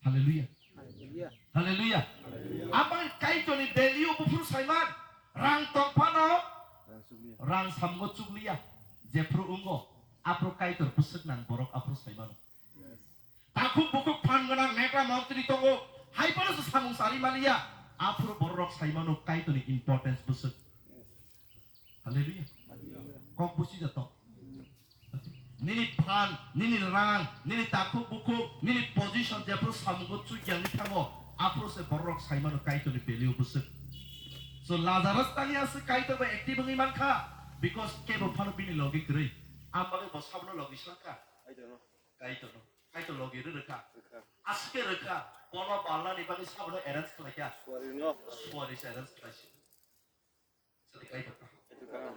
Hallelujah. Hallelujah. Hallelujah. Hallelujah. Amang Kaitorni value buphuru saiman, rang tongphano, rang samungo chukliya. Jephru wngo, aphuru Kaitor bwswk nang borok aphuru saimano. Takhuk bukhuk phan gwnang neta montri tongo, hai phano se samung sari maliya, aphuru borok saimano Kaitorni importance bwswk. Hallelujah. Kok busi jato. Nini phan, nini rang, nini takhuk bukhuk, nini position jephru samungo chukyangwi thango, aphuru se borok saimano Kaitorni value bwswk. So Lazarus tangya se Kaitor bai active wngwi mankha, because kebo phano bini logi kwrwi. Amagwi bo sabno logi sankha. Kaitorno. Kaitor logi rw rwkha. Rwkha. Aswk khe rwkha. Bono balnani bagwi sabono arrange khlaikha. Suarino. Suari se arrange khlaisi. Sadi Kaitor. Kaitor kaham.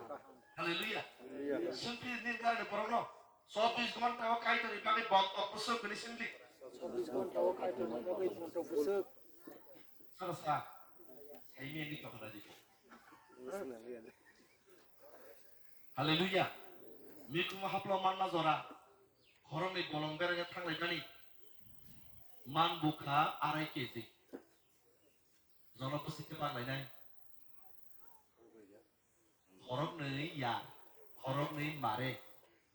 Hallelujah. Hallelujah. Sungkhi nirgani borokno. Chobbish ghonta o Kaitorni bagwi bond tok bwswk hwnwi singdi. Chobbish ghonta o Kaitorni bagwi bond tok bwswk. Sara sa. Saimani tokna di. Hallelujah. Mikhumu haplo manna jora. Khoroknwi bolong berajak thanglaimani. Man bukha arai kg. Jono bwswk khe parlainai. Khoroknwi ya, khoroknwi mare.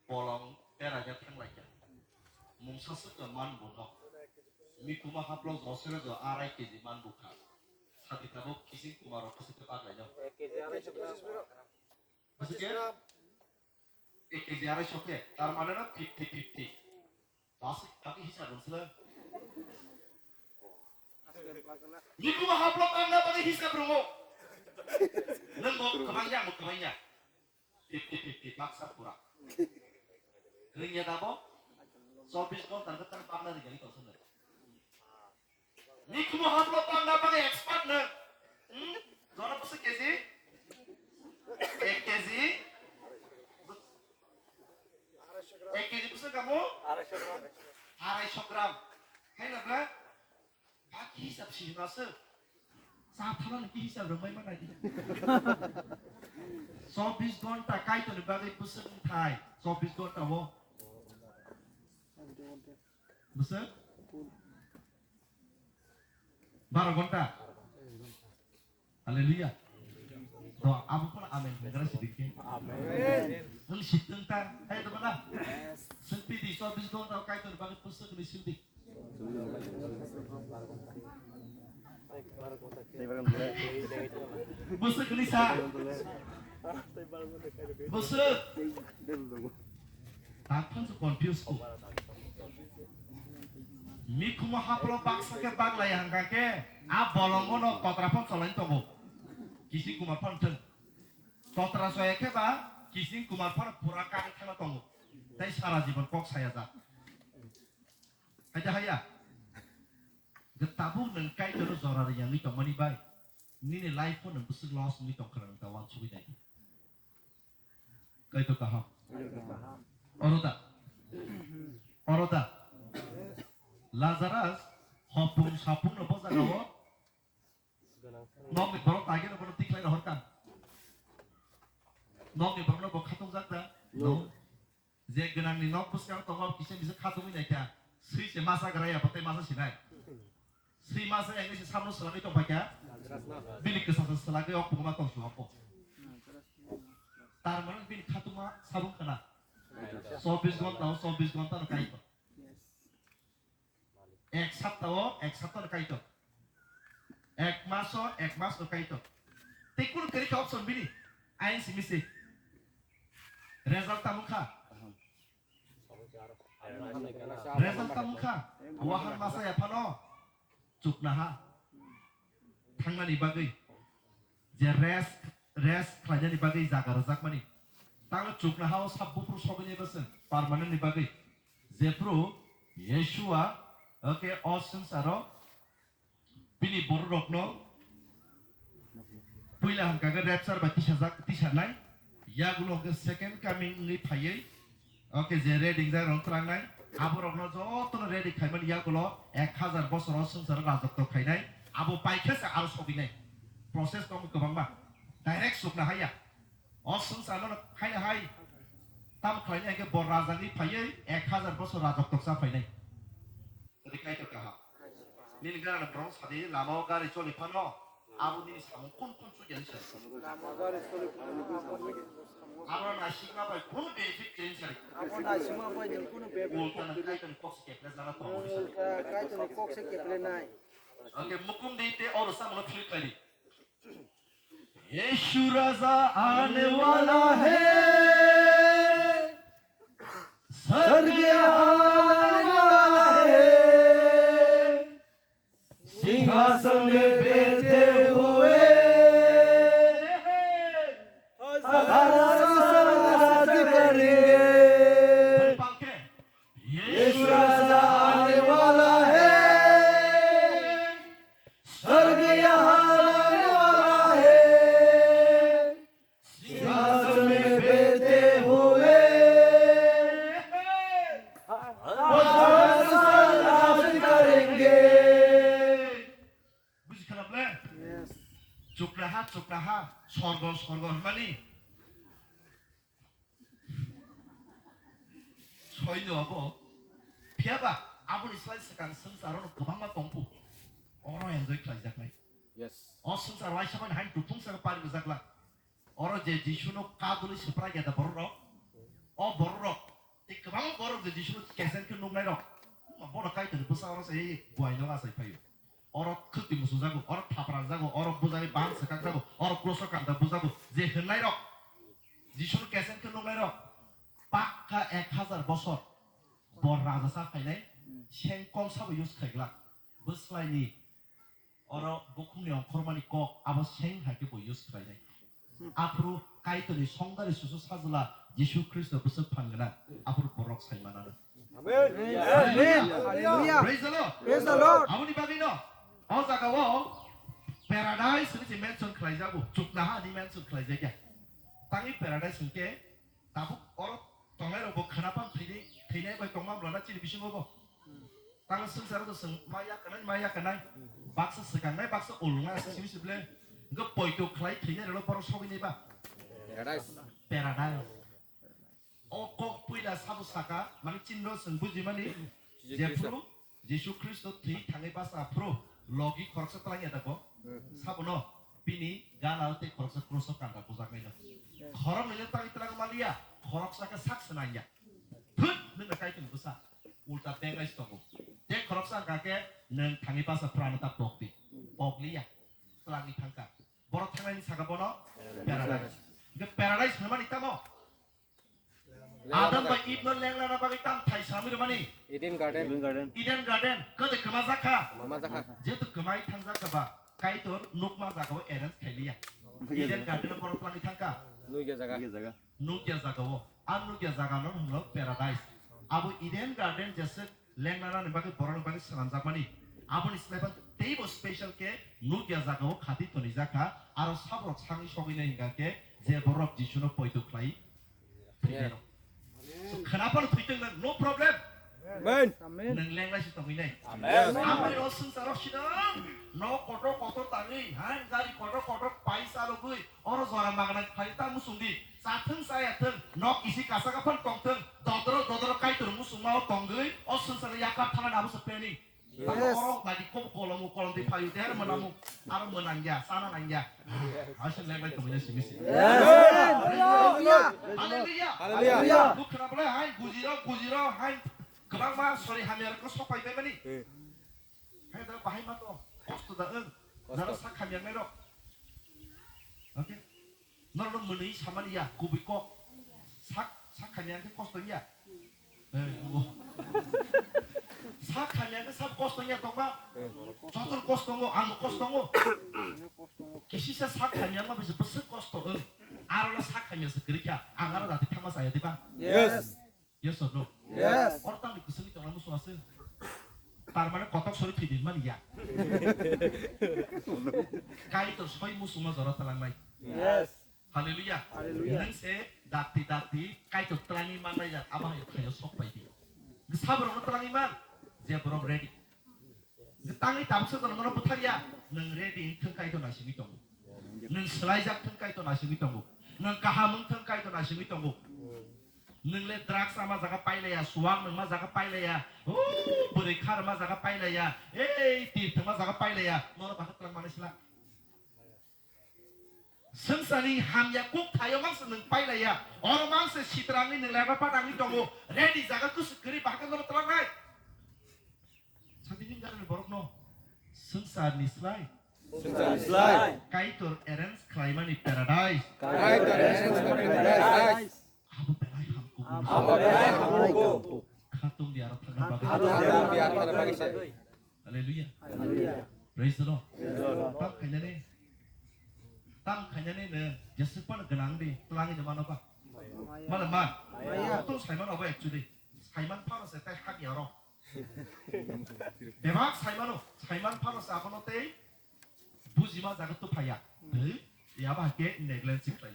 Bolong berajak thanglaikha. Mungsa swkang man buno. Mikhumu haplo josere jo arai kg man bukha. Sadi tabuk kising kumaro bwswk khe parlaino. Bwswk khe? Ek kg arai so khe, tar mane no fifty fifty. Bas, kaki hisab rwng sila. Mikhumu haplo tangna bagwi hisab rwngo. Nwng bo kwbang ya, mo kwbang ya. Fifty fifty, baksa pura. Ring ya dabo? Chobbish ghonta khe tang pangna ring ya, ito sene. Mikhumu haplo tangna bagwi expert no. Hmm? Jono bwswk kg? Ek kg? Ek kg bwswk kamo? Arai so gram. Arai so gram. Sima se. Sa thala ni kisa rwmai ma nai. Chobbish ghonta Kaitorni bagwi bwswk wng thai. Chobbish ghonta o. Bwswk? Baro ghonta. Hallelujah. To abo kono amen hwngra sidi khe. Amen. Wng sitwng ta, hai to bana. Swngpidi chobbish ghonta o Kaitor bagwi bwswk ni swngdi. Bwswk ni sa. Bwswk. Tak phano se confuse ko. Mikhumo haplo baksa khe baglai hangka khe a bolongo no kotra phano cholai tongo. Kising kumar phano thwng. Kotra soya khe ba kising kumar phano pura kari kheno tongo. Tai sara jibon kok saya jak. Hai da haya. Ge tabuk nwng Kaitor jora riyangwi tongmani bai. Nini life o nwng bwswk loss wngwi tongkha nwng ta wansugwi nai. Kaitor kaham. Oro da. Oro da. Lazarus hopung sapung no bo jaga o. Nokni borok tageno bono tikhlai rohorkha. Nokni borokno bo khatokjak da. No. Je gwnangni nok bwskang tongo kisa kisa khatungwi naikha. Swi se masa graya bo tei masa sinai. Swi masa engwi se samno swlagwi tongphaikha. Bini kwsa se swlagwi ok pungma tongsi opo. Tar mane bini khatungma sabung khana. Chobbish ghonta o chobbish ghonta no kaitor. Ek sapta o ek sapta no kaitor. Ek mas o ek mas no kaitor. Tei kunu kwrwi kha option bini. Ain simi se. Result tamo kha. Result tamo kha. Wahan masa ya phano. Chukna ha. Thangnani bagwi. Je rest, rest khlainani bagwi jaga rwjakmani. Tangno chukna ha o sab buphuru sogwini bwswng permanent ni bagwi. Jephru Yeshua, okay, o swngcharo bini bororokno puila hwnkha khe rapture bai tisajak, tisarnai, yagulo hwnkhe second coming wngwi phaiwi, okay, je ready wngjak rok twlangnai, aborokno jotono ready khaimani yagulo ek hazar bosor o swngcharo rajotw khainai, abo paikhe se aro sogwinai. Process tongo kwbangma, direct chukna haya. O swngcharno haino hai tamo khlainai hwnkhe bo rajani phaiwi ek hazar bosor rajotw cha phainai. Tadi kaitor kaham. Nini gana borok sadi lama o gari choli phano abo nini samung kun kun chukya ni sadi. Lama o gari choli phano nini samung. Abo naisingma bai kun benefit khe ni sadi. Abo naisingma bai nini kun benefit. Ulta na kaitor ni kok se keple jana tongo ni sadi. Ulta kaitor ni kok se keple nai. Okay, mukum di te oro samung no feel khlai di. यीशु राजा आने वाला है, स्वर्ग आने वाला है, सिंहासन में बैठे हुए हजारों राज करेंगे। यीशु राजा आने वाला है, स्वर्ग यहाँ आने वाला है, सिंहासन में बैठे हुए हजारों राज करेंगे। Buji kha na ble? Yes. Chukna ha, chukna ha, sorgo, sorgo hwnmani. Soino abo. Phiya ba, aboni slai swkang swngcharo no kwbangma tongphu. Oro enjoy khlaijaknai. Yes. O swngchar waisa mani hain kuthung saka pari bwjakla. Oro je Jisuno kadulwi swpra geda borok rok. O borok rok. Tei kwbangma borok je Jisuno kesen khe nuknai rok. Bono kaitor bwsa oro se buai no asai phaio. Oro khwtwi musujago, oro thapra jago, oro bujagwi ban swkang jago, oro kroso kanta bujago, je hwnnairok, Jisuni kesen khe nuknairok, pakka ek hazar bosor bo raja sa phainai, seng kong sabo use khaiglak. Bwslaini oro bukhumni ongkhormani kok abo seng hai khe bo use khlainai. Aphuru Kaitorni songdari susu sajla Jisu Khristo bwswk phan gwnang, aphuru borok sai manana. Amen. Hallelujah. Hallelujah. Praise the Lord. Praise the Lord. Aboni bagwino o jaga o paradise ni je mention khlaijago, chuknaha ni mention khlaijakya. Tangwi paradise hwnkhe tabuk oro tongnai rokbo khwnapan thwinai, thwinai bai tongma mlana chini bisingo bo. Tang swngcharo to swng ma yakanai, ma yakanai. Baksa swkangnai, baksa ulungnai, asa simi sible. Hwnkhe poito khlai thwinai rolo borok sogwi nai ba? Paradise. Paradise. O kok puila sabo saka, mani chinro swng bujimani, Jisu Khristo. Jephru Jisu Khristo thwi thangwi basa phru, logi khoroksa twlang ya da bo? Sabono bini gana tei khoroksa kroso kanda bujaknaino. Khoroknwino twlang twlang maliya, khoroksa khe sak swnang ya. Thut, nwngno Kaitorni bwsa, ulta bengai se tongo. Tei khoroksa wngkha khe nwng thangwi basa phrano ta pokdi. Pokliya, twlangwi thangkha. Borok thangnaini saka bono paradise. Hwnkhe paradise hwnmani tamo? Adam bai Eve no lenglana bagwi tam thai samwi rwmani? Eden Garden. Eden Garden. Eden Garden. Kwdwi kwma jakha? Kwma jakha. Jehetu kwmai thangjak kha ba, Kaitor nukma jaga o arrange khailiya. Eden Garden o borok twlangwi thangkha? Nukya jaga. Nukya jaga. Nukya jaga o. A nukya jaga no hwno paradise. Abo Eden Garden jesa lengnarani bagwi borokni bagwi swnamjakmani. Aboni slaiba teibo special khe nukya jagao khati tonijak kha, aro saborok sangwi sogwinai hwnkha khe je borok Jisuno poito khlai thwinai rok. So, khwnaphano thwitwng nang, no problem. Amen. Nwng lenglai se tongwinai. Amen. Amai rok swngcharo sidang, nok kotor kotor tangwi, hain gari kotor kotor paisa rogwi, Oro jora magna khlai ta muchung di. Chathwng chayathwng, nok isi kasa kaphang tongthwng, dodoro dodoro Kaitor muchungma o tongwi, o swngcharni yakar thanani abo se planning. Tamo oro nadi kom kolom kolom di phayu de, aro mwnamu, aro mwnangya, sana nangya. Aswk lenglai tongwi na simi si. Hallelujah. Hallelujah. Hallelujah. Bukra bole hai, gujiro, gujiro, hai. Kwbangma sori hamya rok sok pai bai mani. Hai da bahai ma to, kosto da wng. Jara sak hamya nai rok. Okay? Norok no mwnwi samani ya, kubui kok. Sak, sak hamya khe kosto ya. Eh, nungo. Sak hamya khe sak kosto ya tongma. Joto kosto ngo, ang kosto ngo. Kisisa sak hamya ma bisa besek kosto wng. Aro la sak hamya se kwrwi kha. Ang aro dati thangma saya diba? Yes. Yes or no? Yes. Or tangni kwswngwi tongna muchung aswk. Tar mane kotok sori thwidi mani ya. Kaitor soi muchungma jora talangnai. Yes. Hallelujah. Hallelujah. Nwng se dati dati Kaitor twlangwi mannai ya, abo hai khayo sok pai di. Saborokno twlangwi man, je borok ready. Tangwi tabuksa tono nono bwthar ya. Nwng ready wngthwng Kaitor naisingwi tongo. Nwng swlaijak thwng Kaitor naisingwi tongo. Nwng kaham wngthwng Kaitor naisingwi tongo. Nwng le drugs ama jaga pailaya, suwak nwngma jaga pailaya, o bwrwi kha rwma jaga pailaya, ei tir thwngma jaga pailaya, nono bahai twlang manwi sla. Swngcharni hamya kuk thaio mangsa nwng pailaya. Oro mangsa sitrangni nwng laiba patangni tongo. Ready jaga kusu kwrwi bahai khe nono twlangnai. Sadi nini gana borokno swngcharni slai. Swngcharni slai. Kaitor arrange khlaimani paradise. Kaitor arrange khlaimani paradise. Abo belai hamkugo. Abo belai hamkugo. Khatung di aro thangna bagwi. Khatung di aro thangna bagwi se. Hallelujah. Hallelujah. Praise the Lord. Praise the Lord. Tam khainani. Tam khainani ne jesuk pan gwnang di, twlangwi de mano ba. Mano man. Maya. Tum saiman abo actually. Saiman phano se tai hak yaro. Bebak saimano, saiman phano se abono tei bujima jaga tu phaya. Tei yaba ke neglect si khlai.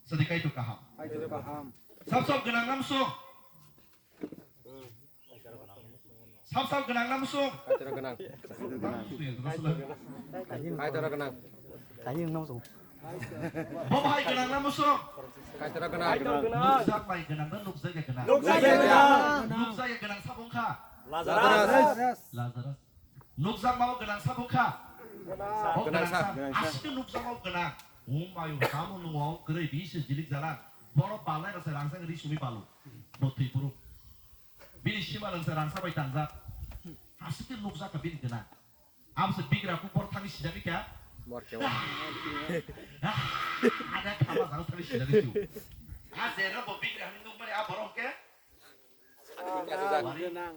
Sadi Kaitor kaham. Kaitor kaham. Sab sab gwnang nam so. Sab sab gwnang nam so. Kaitor gwnang. Kaitor gwnang. Kaitor gwnang. Bo bahai gwnang na muso? Kaitor gwnang. Nukjak bai gwnang da nukjak ya gwnang? Nukjak ya gwnang. Nukjak ya gwnang sabung kha? Lazarus. Lazarus. Nukjak ma gwnang sabung kha? Gwnang. O gwnang sa. Gwnang sa. Asli nukjak ma gwnang. Um mayu kamu nungo kwrwi bisi jilik jalan. Bono balai rasa rangsang ri sumi balu. Bo thwi puru. Bini sima rangsa rangsa bai tangjak. Asli nukjak ka bini gwnang. Abose bigra ku bor thani sijak kya? Mor kya? Ada khama jang thani sijak kya? A jera bo bigra hani nuk mani a borok ke?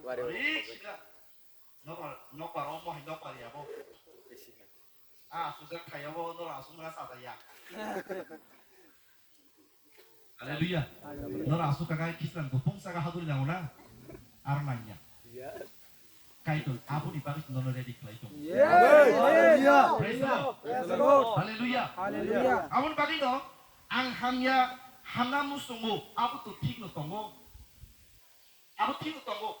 Wari, wari sika. Nokbar, nokbar omo hai nokbar ya bo. A sujak khaya bo nora asung na sa ya. Hallelujah. Nora asuk kakai kisran gopung saka haduri nanguna. Ar nanya. Kaitor aboni bagwi nono ready khlai tong. Hallelujah. Praise the Lord. Praise the Lord. Hallelujah. Hallelujah. Aboni bagwi no ang hamya hamna musungo abo to thik no tongo. Abo thik no tongo.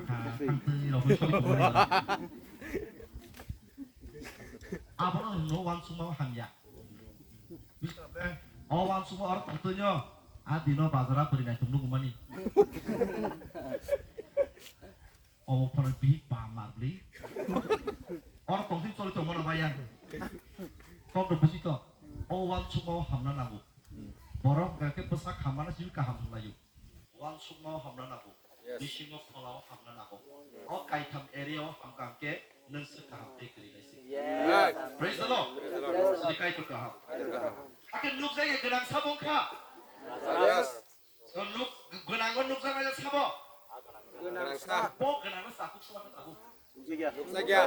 kha, tangtwi rok bai sori tongmani. Abono hwnwi uansukma hamya. Bwskango o uansukma oro tongtwino a dino bazara bwrwi naithok nukmani. Obo phano bihik ba marbli. Oro tongthwi choli tongmano bai yang. Kokno buji to. O uansukma o hamna nango. Borok hwnkha khe bwsak hamano simi kaham hwnlaio. Uansukma o hamna nango. Yes. Bisingo phola o hamna nango. O kaitham area o hamkha hwnkhe nwng se kaham tei kwrwi nai se. Yes. Praise the Lord. Praise the Lord. Sini Kaitor kaham. Kaitor kaham. Hakhe nukjakya gwnang sabo wngkha. Yes. So, nuk, gwnango nukjaknai sabo? Gwnang sa. Bo gwnangno sakhuk sabo tabuk. Nukjakya. Nukjakya.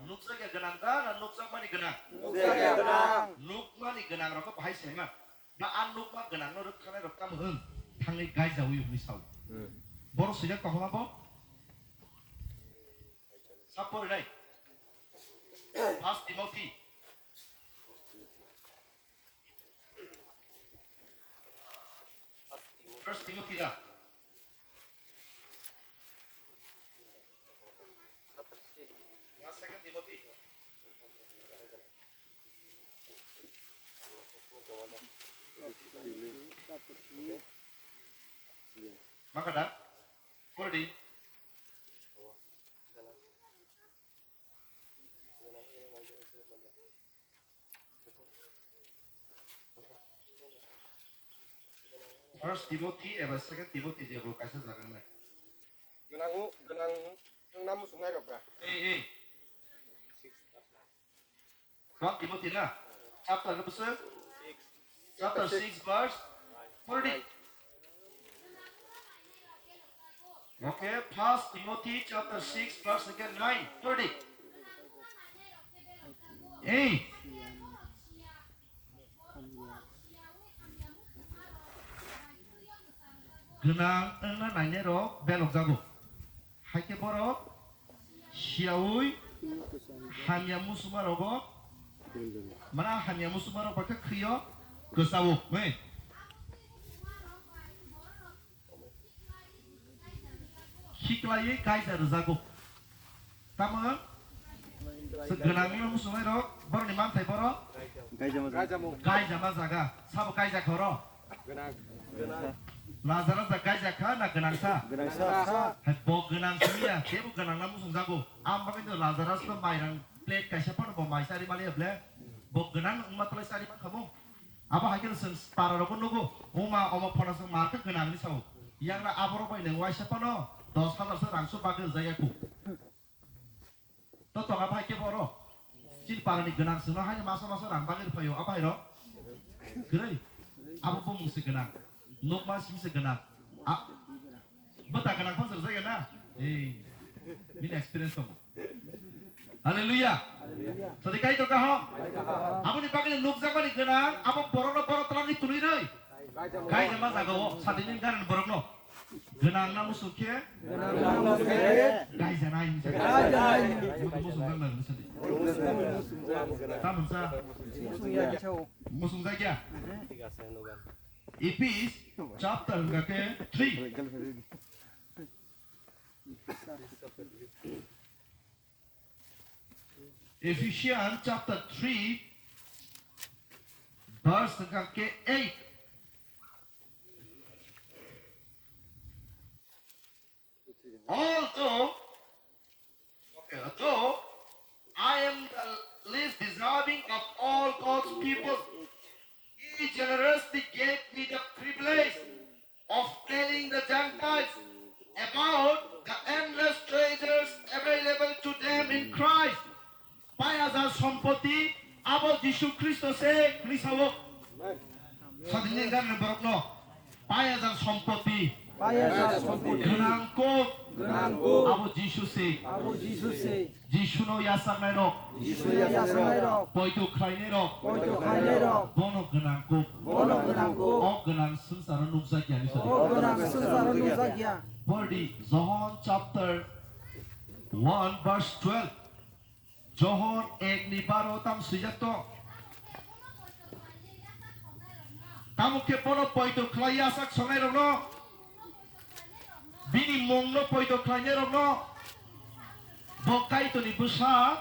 Nukjakya gwnang da na nukjakmani gwnang? Nukjakya. Nukmani gwnang rokno bahai saima. Ba a nukma gwnangno rwktharnai rok tamo hwn thangwi gaijaui hwnwi sao. Hmm. Borok swijak tongma bo? Sap porinai. First Timothy. First Timothy da. Na Second Timothy. Maka da? Kori di. First Timothy eba Second Timothy je bo kaisa jaga nai. Gwnang, gwnang wngna muchungnai rok ba? Ei, ei. First Timothy na? Chapter ke bwswk? Chapter six verse forty. Okay, First Timothy chapter six verse again nine, thirty. Hey. Gwnang wngna nainai rok belok jago. Hai khe borok siyaui hamya musuma rogo mana hamya musuma rok bakhe khwio kwchao. Hey. Khiklaiwi kaisa rwjago. Tamo se gwnangwi muchungnai rok borokni manthai borok gaijama jaga. Sabo kaijak horo. Lazarus da gaijak kha na gwnang sa? Gwnang sa. Hai bo gwnang simi ya, tebo gwnang na musung jago. Am bagwi no Lazarus no mairang plate kaisa phano bo mai sari mali ya ble. Bo gwnang wngma tolai sari man kha bo. Abo hai khe chwng para rok bo nugo. Oma omo phano chwng ma khe gwnang ni sao. Yang na abo rok bai nang waisa phano dos hajar sa rang su bagwi jaya ku. To tonga bai khe boro. Chini parani gwnang sino haino masa masa rang bagwi rwphaio a bai rok. Kwrwi. Abo bumung se gwnang. Nokma simi se gwnang. A, bwta gwnang phang se rwjak ya na? Ei. Bini experience tongo. Hallelujah. Sadi kai to kaham. Aboni bagwi nukjakmani gwnang. Abo borokno borok twlangwi twnwi rwi. Kai jama jagao. Sadi ni gwnang borokno. Gwnang na musuk khe? Gwnang na musuk khe? Gaijanai hinwi sa. Gaijanai hinwi. Musuk, musuk jak na hinwi sa di. Musuk jak. Ta mwnsa? Musuk jak ya. Musuk jak ya? Ephes chapter hwnkha khe three. Ephesians chapter three, verse hwnkha khe eight. Although, okay, though I am the least deserving of all God's people, He generously gave me the privilege of telling the Gentiles about the endless treasures available to them in Christ. Pai hajar sompoti abo Jisu Khristo se hwnwi sao. Sadini gani borokno pai hajar sompoti. Pai hajar sompoti. Gwnang kuk. Gwnang kuk. Abo Jisu se. Abo Jisu se. Jisuno yachaknairok. Jisuno yachaknairok. Poito khlainairok. Poito khlainairok. Bono gwnang kuk. Bono gwnang kuk. O gwnang swngcharo nukjakya hinwi sadi. O gwnang swngcharo nukjakya. Pordi Johon chapter one verse twelve. Johon ek ni baro tam swijak tong. Tamo khe bono poito khlai yachak songnairokno. Bini mungno poito khlainairokno bo Kaitorni bwsa.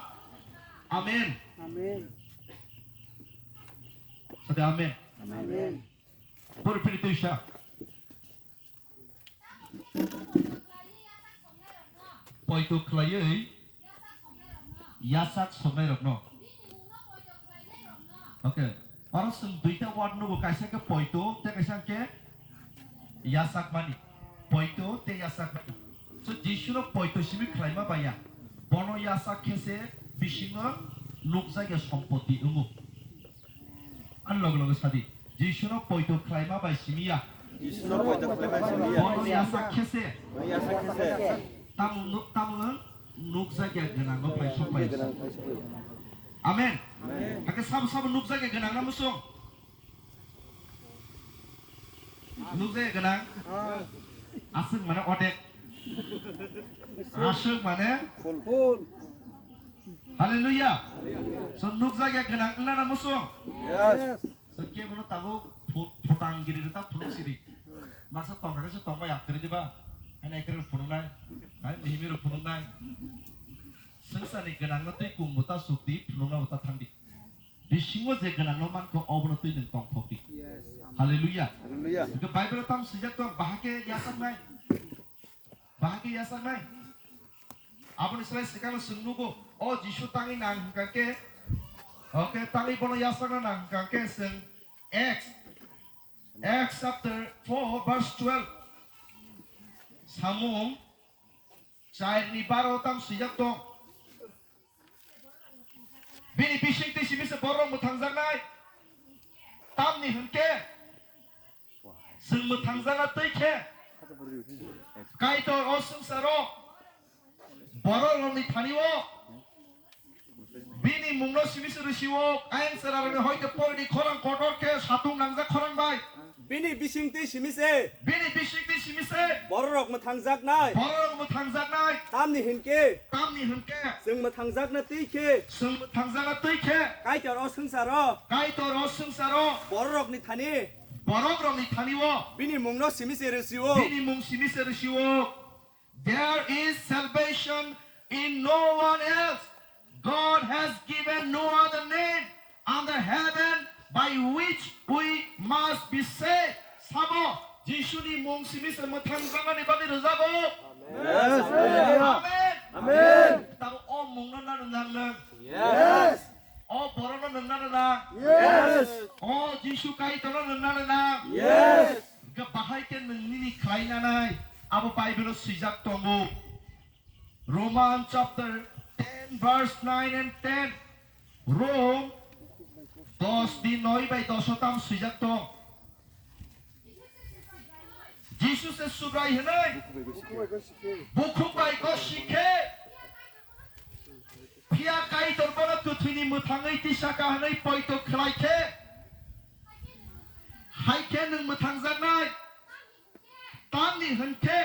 Amen. Amen. Sade amen. Amen. Boro phiri tuisa. Poito khlaiwi yachak songnairokno. Okay. Oro chwng duita word nugo, kaisa khe poito, tei kaisa khe yachakmani. Poito tei yachakmani. So Jisuno poito simi khlaima baiya. Bono yachak khe se bisingo nukjakya sompoti wngo. Ani loge loge sadi. Jisuno poito khlaima bai simi ya. Jisuno poito khlaima simi ya. Bono yachak khe se. Bono yachak khe se. Tamo nuk-, tamo nukjakya gwnango phai sok phai. Gwnang phai sok phai. Amen. Amen. Hakhe sabo sabo nukjakya gwnang na musung? Nukjakya gwnang? Ah. Aswk mane odek. Aswk mane? Full. Full. Hallelujah. So nukjakya gwnang wngna na musung? Yes. So kebono tabuk phu-, phutang giri rwta phunuk siri. Maksa tongkha khe se tongbai aktri diba? Haino ekre phunuknai. Haino mihimwi rok phunuknai. Swngcharni gwnangno twi kungbo ta sukdi, phunuknabo ta thangdi. Bisingo je gwnangno mankha obono twi nwng tongthokdi. Yes, amen. Hallelujah. Hallelujah. Hwnkhe Bible-o tamo swijak tong, bahai khe yachaknai. Bahai khe yachaknai. Aboni slai swkangno chwng nugo, o Jisu tangwi nang hwnkha khe, okay, tangwi bono yachakna nang hwnkha khe chwng Acts, Acts chapter four verse twelve. Samung char ni baro tam swijak tong. Bini bising twi simi se borok mwthangjaknai. Tamni hwnkhe chwng mwthangjakna twi khe Kaitor o swngcharo borok rokni thani o bini mungno simi se rwsio, ayang chwra rokni hoite porni khorang kotor khe satung nangjak khorang bai. Bini bisingtwi simi se. Bini bisingtwi simi se. Bororok mwthangjaknai. Bororok mwthangjaknai. Tamni hinkhe. Tamni hinkhe. Chwng mwthangjakna twi khe. Chwng mwthangjakna twi khe. Kaitor o swngcharo. Kaitor o swngcharo. Bororokni thani. Borokrokni thani o. Bini mungno simi se rwsio. Bini mung simi se rwsio. There is salvation in no one else. God has given no other name under heaven by which we must be saved. Sabo, Jisuni mung simi se mwthang jagani bagwi rwjago. Yes. Amen. Amen. Tabo o mungno nang nang nang. Yes. O borokno nang nang nang. Yes. O Jisu Kaitorno nang nang nang. Yes. Ga bahai khe nang nini khlai nanai. Abo Bible-o swijak tongo. Roman chapter ten verse nine and ten. Rom dos di noi bai dos o tam swijak tong. Jisu se Subrai hwnwi bukhuk bai gosi khe, phiya Kaitor bono kwthwini mwthangwi tisa ka hwnwi poito khlai khe, hai khe nwng mwthangjaknai. Tamni hwn khe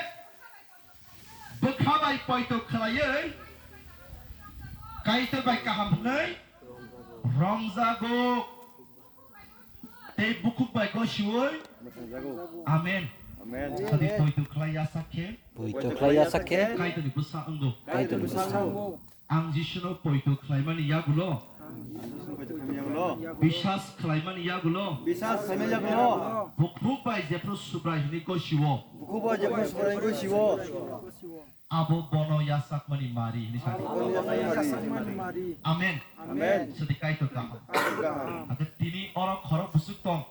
bwkha bai poito khlaiwi Kaitor bai kaham hwnwi romjago. Tei bukhuk bai gosiui. Amen. Amen. Sadi poito khlai yasak khe. Poito khlai yasak khe. Kaitorni bwsa wngo. Kaitorni bwsa wngo. Ang Jisuno poito khlaimani yagulo. Bisas khlaimani yagulo. Bisas khlaimani yagulo. Bukhuk bai jephru Subrai hwnwi gosiwo. Bukhuk bai jephru Subrai hwnwi gosiwo. Abo bono yasakmani mari hwnwi sadi. Abo bono yasakmani mari. Amen. Amen. Sadi Kaitor kaham. Kaitor kaham. Ake tini oro khorok busuk tong.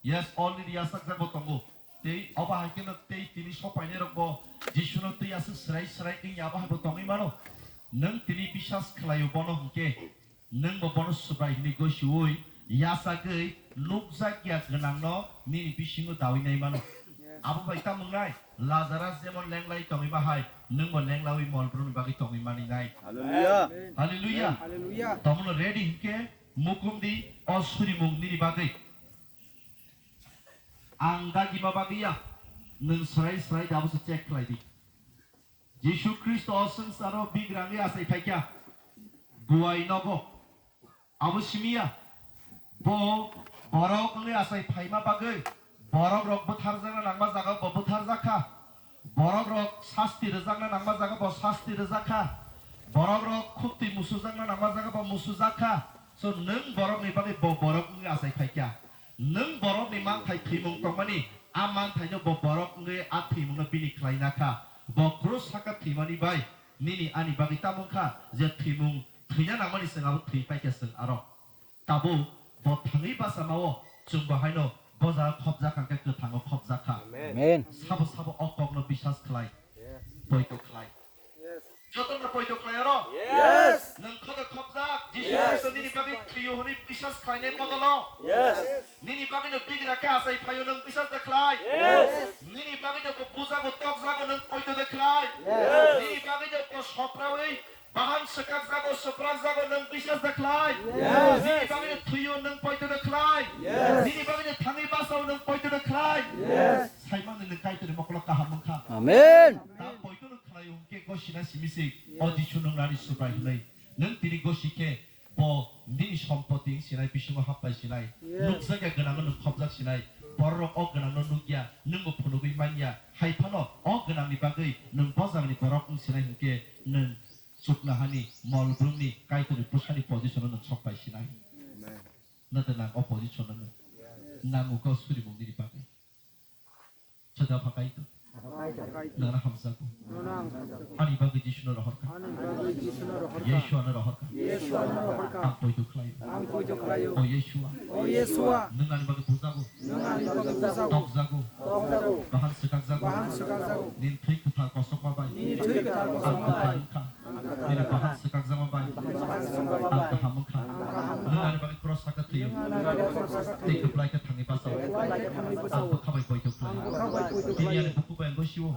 Yes, already yasakjak bo tongo. Tei obo hai kheno tei tini sopainai rok bo Jisuno twi aswk swrai swrai wngya abo hai bo tongwi mano. Nwng tini bisas khlaio bono hwnkhe. Nwng bo bono Subrai hwnwi gosiui, yasagwi nukjakya gwnangno nini bisingo daui nai mano. Abo bai tamo wngnai, Lazarus jemon lenglai tongwi bahai, nwng bo lenglaui mol brumni bagwi tongwi mani nai. Hallelujah. Hallelujah. Hallelujah. Tomono ready hwnkhe mukum di o surimung nini bagwi. Ang dagima bagwi ya, nwng swrai swrai dabo se check khlai di. Jisu Khristo o swngcharo bigrangwi achai phaikha, buai nogo. Abo simiya, bo borok wngwi achai phaima bagwi, borok rok bwtharjakna nangma jaga bo bwtharjakha, borok rok sasti rwjakna nangma jaga bo sasti rwjakha, borok rok khuktwi musujakna nangma jaga bo musujakha. So nwng borokni bagwi bo borok wngwi achai phaikha. Nwng borokni manthai thwimung tongmani, a manthaino bo borok wngwi a thwimungno bini khlaina kha. Bo krus saka thwimani bai nini ani bagwi tamo wngkha je thwimung thwina nangmani chwng abo thwi paikha chwng aro. Tabuk bo thangwi bachamao chwngbo haino bo jaga khopjak hwnkhe kwthango khopjak kha. Amen. Sabo sabo o kokno bisas khlai, poito khlai. Jotono poito khlai aro? Yes. Nwng khodo khopjak, Jisu Yes. Khristo nini bagwi thwiyo hwnwi bisas khlainai bodolo? Yes. Nini bagwino bigra khe achai phaio, nwng bisas da khlai? Yes. Nini bagwino bo bujago, tokjago, nwng poito da khlai? Yes. Nini bagwino bo soprawi bahan swkakjago, swprakjago, nwng bisas da khlai? Yes. Nini bagwino thwiyo, nwng poito da khlai? Yes. Nini bagwino thangwi basao, nwng poito da khlai? Yes. Saimano nwng Kaitorni mokolo kaham wngkha. Amen. Da poito no khlaio hwnkhe gosina simi se, o Jisu nwng nani Subrai hwnwi. Nwng tini gosi khe bo nini sompoti wng sinai, bisingo happai sinai. Yes. Nukjakya gwnangno nwng khopjak sinai. Bororok o gwnangno nukya, nwngbo phunugwi manya. Hai phano o gwnangni bagwi nwng bo jagani borok wng sinai hwnkhe nwng chuknohani, molbrumni, Kaitorni bwsani position-o nwng sokpai sinai. Amen. Nata nang o position-o nwng nango kau surimung nini bagwi. Chada phakai to. Nana hamjago. Ani bagwi Jisuno rohorkha. Yeshua no rohorkha. Ang poito khlaio. O Yeshua. Nwng ani bagwi bujago. Tokjago. Bahan swkakjago. Nini thwi kwthar kosokma bai. Ang kwthar wngkha. Nini bahan swkakjakma bai ang kaham wngkha. Nwng ani bagwi cross saka thwio. Tei kwplai khe thangwi bachao. Ang bwkha bai poito khlaio. Tini ani bukhuk bai ang gosio.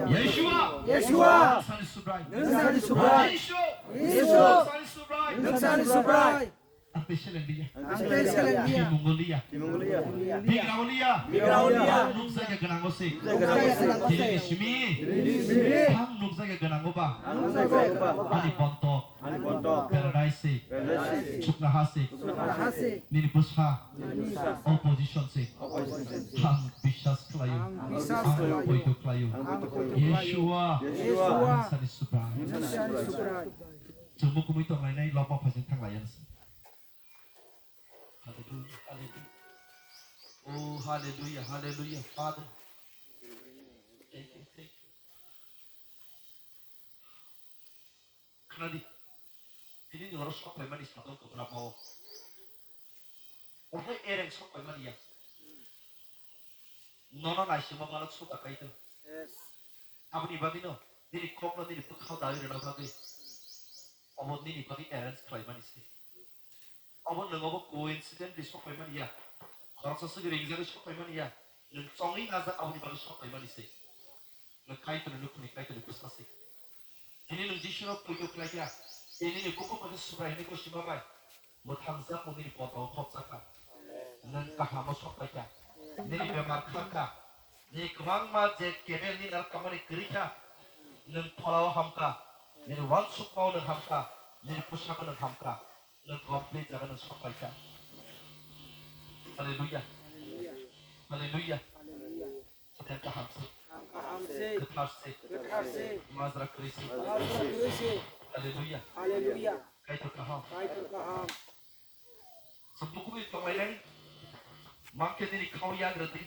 Yeshua! Yeshua! Nwng sani Subrai! Nwng sani Subrai! Yeshua! Yeshua! Nwng sani Subrai! Nwng sani Subrai! Ang tei seleng liya. Ang tei seleng liya. Thwimung liya. Thwimung liya. Bigra liya. Bigra liya. Ang nukjakya gwnango se. Nukjakya gwnango se. Tini ni simi. Tini ni simi. Ang nukjakya gwnango ba. Ang nukjakya gwnango ba. Ani bontok. Ani bontok. Paradise se. Paradise se. Chuknoha se. Chuknoha se. Nini bwsa. Nini bwsa. Opposition se. Opposition se. Ang bisas khlaio. Ang bisas khlaio. Ang poito khlaio. Ang poito khlaio. Yeshua. Yeshua. Ang sani Subrai. Ang sani Subrai. Chwng mukumui tonglainai lokma phaising thanglaiyani se. Hallelujah, hallelujah. Oh, hallelujah, hallelujah, Father. Thank you, thank you. Khnadi. Tini ni oro sok paimani satung kwbra mao. Othai ereng sok paimani ya. Nono naisingma balok suka kaito. Yes. Aboni bagwi no, nini kokno nini bwkhao dawi rwna bagwi. Obo nini bagwi arrange khlaimani se. Obo nwng obo coincidentally sok paimani ya. Khoroksa swgwi ringjagwi sok paimani ya. Nwng chongwi najak aboni bagwi sok paimani se. Nwng Kaitorni nukhungni Kaitorni bwsa se. Tini nwng Jisuno poito khlai kha. Tini ni kuphuk khe Subrai hwnwi kosima bai. Mwthangjakmung nini potao khopsa kha. Nwng kahamo sok pai kha. Nini bemar khar kha. Nini kwbangma je kebel ni nar tongmani kwrwi kha. Nwng pholao ham kha. Nini uansukmao nwng ham kha. Nini bwsako nwng ham kha. Nwng complete jaga nwng sok pai kha. Hallelujah. Hallelujah. Soten kaham se. Kaham se. Kwthar se. Kwthar se. Majra kwrwi se. Majra kwrwi se. Hallelujah. Hallelujah. Kaitor kaham. Kaitor kaham. Chwng bukubi tonglainai. Mankhe nini khao yagra di.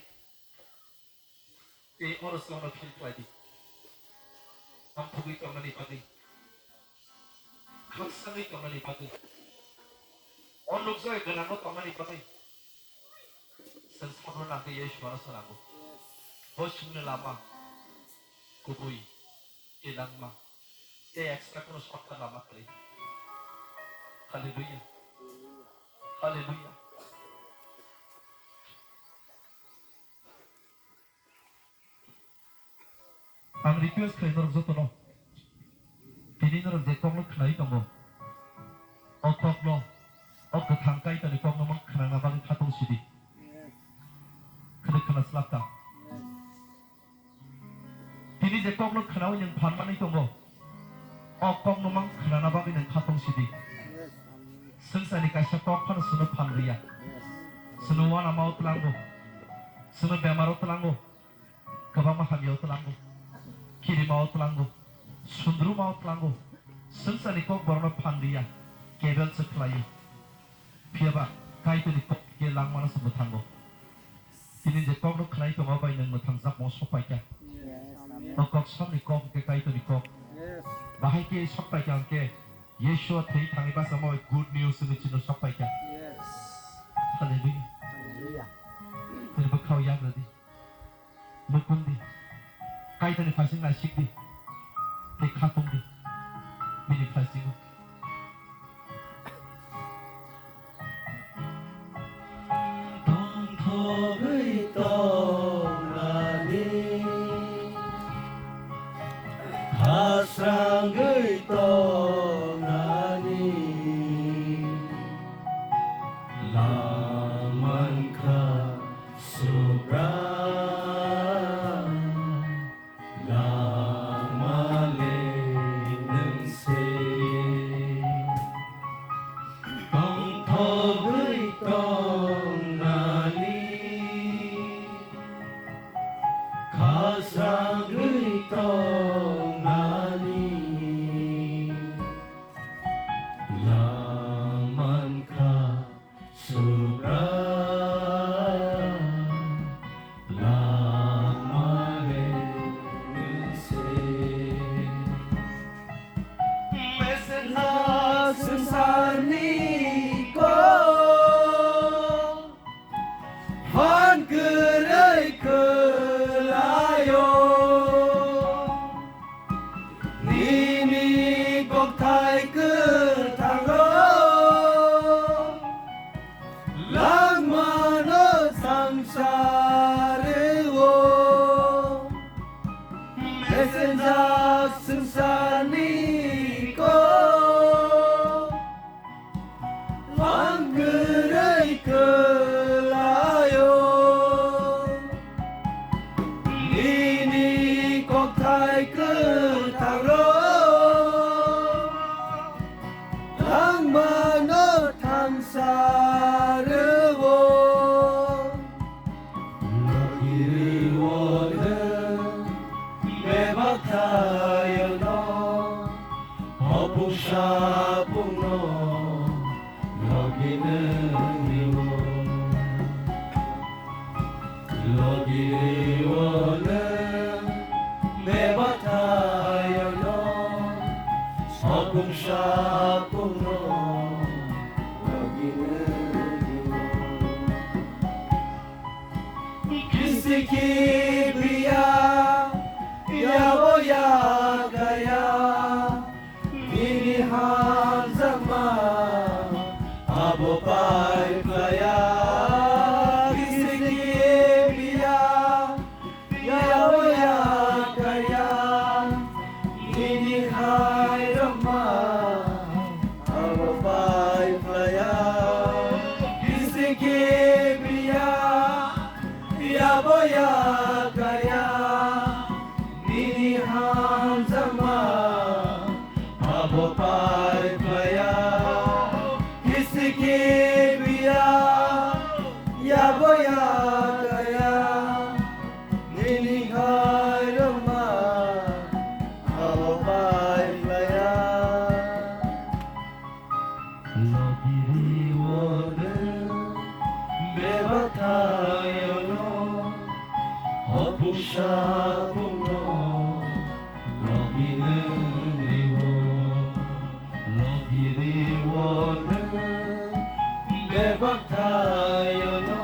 Tei oro chwngno feel khlai di. Tongthogwi tongnani bagwi. Khakchangwi tongnani bagwi. O nukjagwi gwnangno tongnani bagwi. Chwng sabro nangkhe Yeshua no swnamgo. Bo chwngno lama kubui, tei langma, tei extra kono shortcut lama kwrwi. Hallelujah. Hallelujah. Ang request khlai norok jotono. Tini norok je kokno khnai tongo. O kokno, o kwthang Kaitorni kokno mang khnana bagwi khatong sidi. Khwdai khna slap ta. Tini je kokno khnawi nwng phan manwi tongo. O kokno mang khnana bagwi nwng khatong sidi. Swngcharni kaisa kok phano chwngno phan rwya. Chwngno uanamao tlango. Chwngno bemaro tlango. Kwbangma hamyao tlango, kirimao tlango, sundrumao tlango, swngcharni kok borokno phan liya, kebel se khlaio. Phiyaba Kaitorni kok khe langmano se mwthango. Tini je kokno khnai tongo bai nwng mwthangjakmao sok pai kha. Yes, amen. O kok samni kok hwnkhe Kaitorni kok. Yes. Bahai khe sok pai kha hwnkhe Yeshua thwi thangwi bachama bai good news hwnwi chwngno sok pai kha. Yes. Hallelujah. Hallelujah. Tini bwkhao yagra di. Nukung di. Kaitorni phaising naisik di. Tei khatung di. Bini phaisingo. Tongthogwi tongnani, khasrangwi tongnani. Langmankha Subra, langmale nwngse. Tongthogwi tongnani, khasrangwi tongnani. Langmankha Subra, langmale nwngse. Messenger swngcharni kok. Phan kwrwi kwlaio, nini kokthai kwthango, langmano thangsa rwo. Messenger swngcharni kok. Phan kwrwi kwlaio, nini kokthai kwthango, langmano thangsa rwo. Logi rwo nwng bebak thairokno, o buksa bukno logi nwng rwo. Kungsa kungno logino. Kisiki biya yabo ya kaya. Nini hamjakma abo pai khlaiya. Kisiki biya yabo ya kaya. Nini khairokma abo pai khlaiya. Kisiki biya yabo ya kaya. Nini hamjakma abo pai khlaiya. Kisiki biya yabo ya kaya. Nini khairokma abo pai khlaiya. Logiri wone bebak thayono, hopungsa pungno logini riwo. Logiri wone bebak thayono,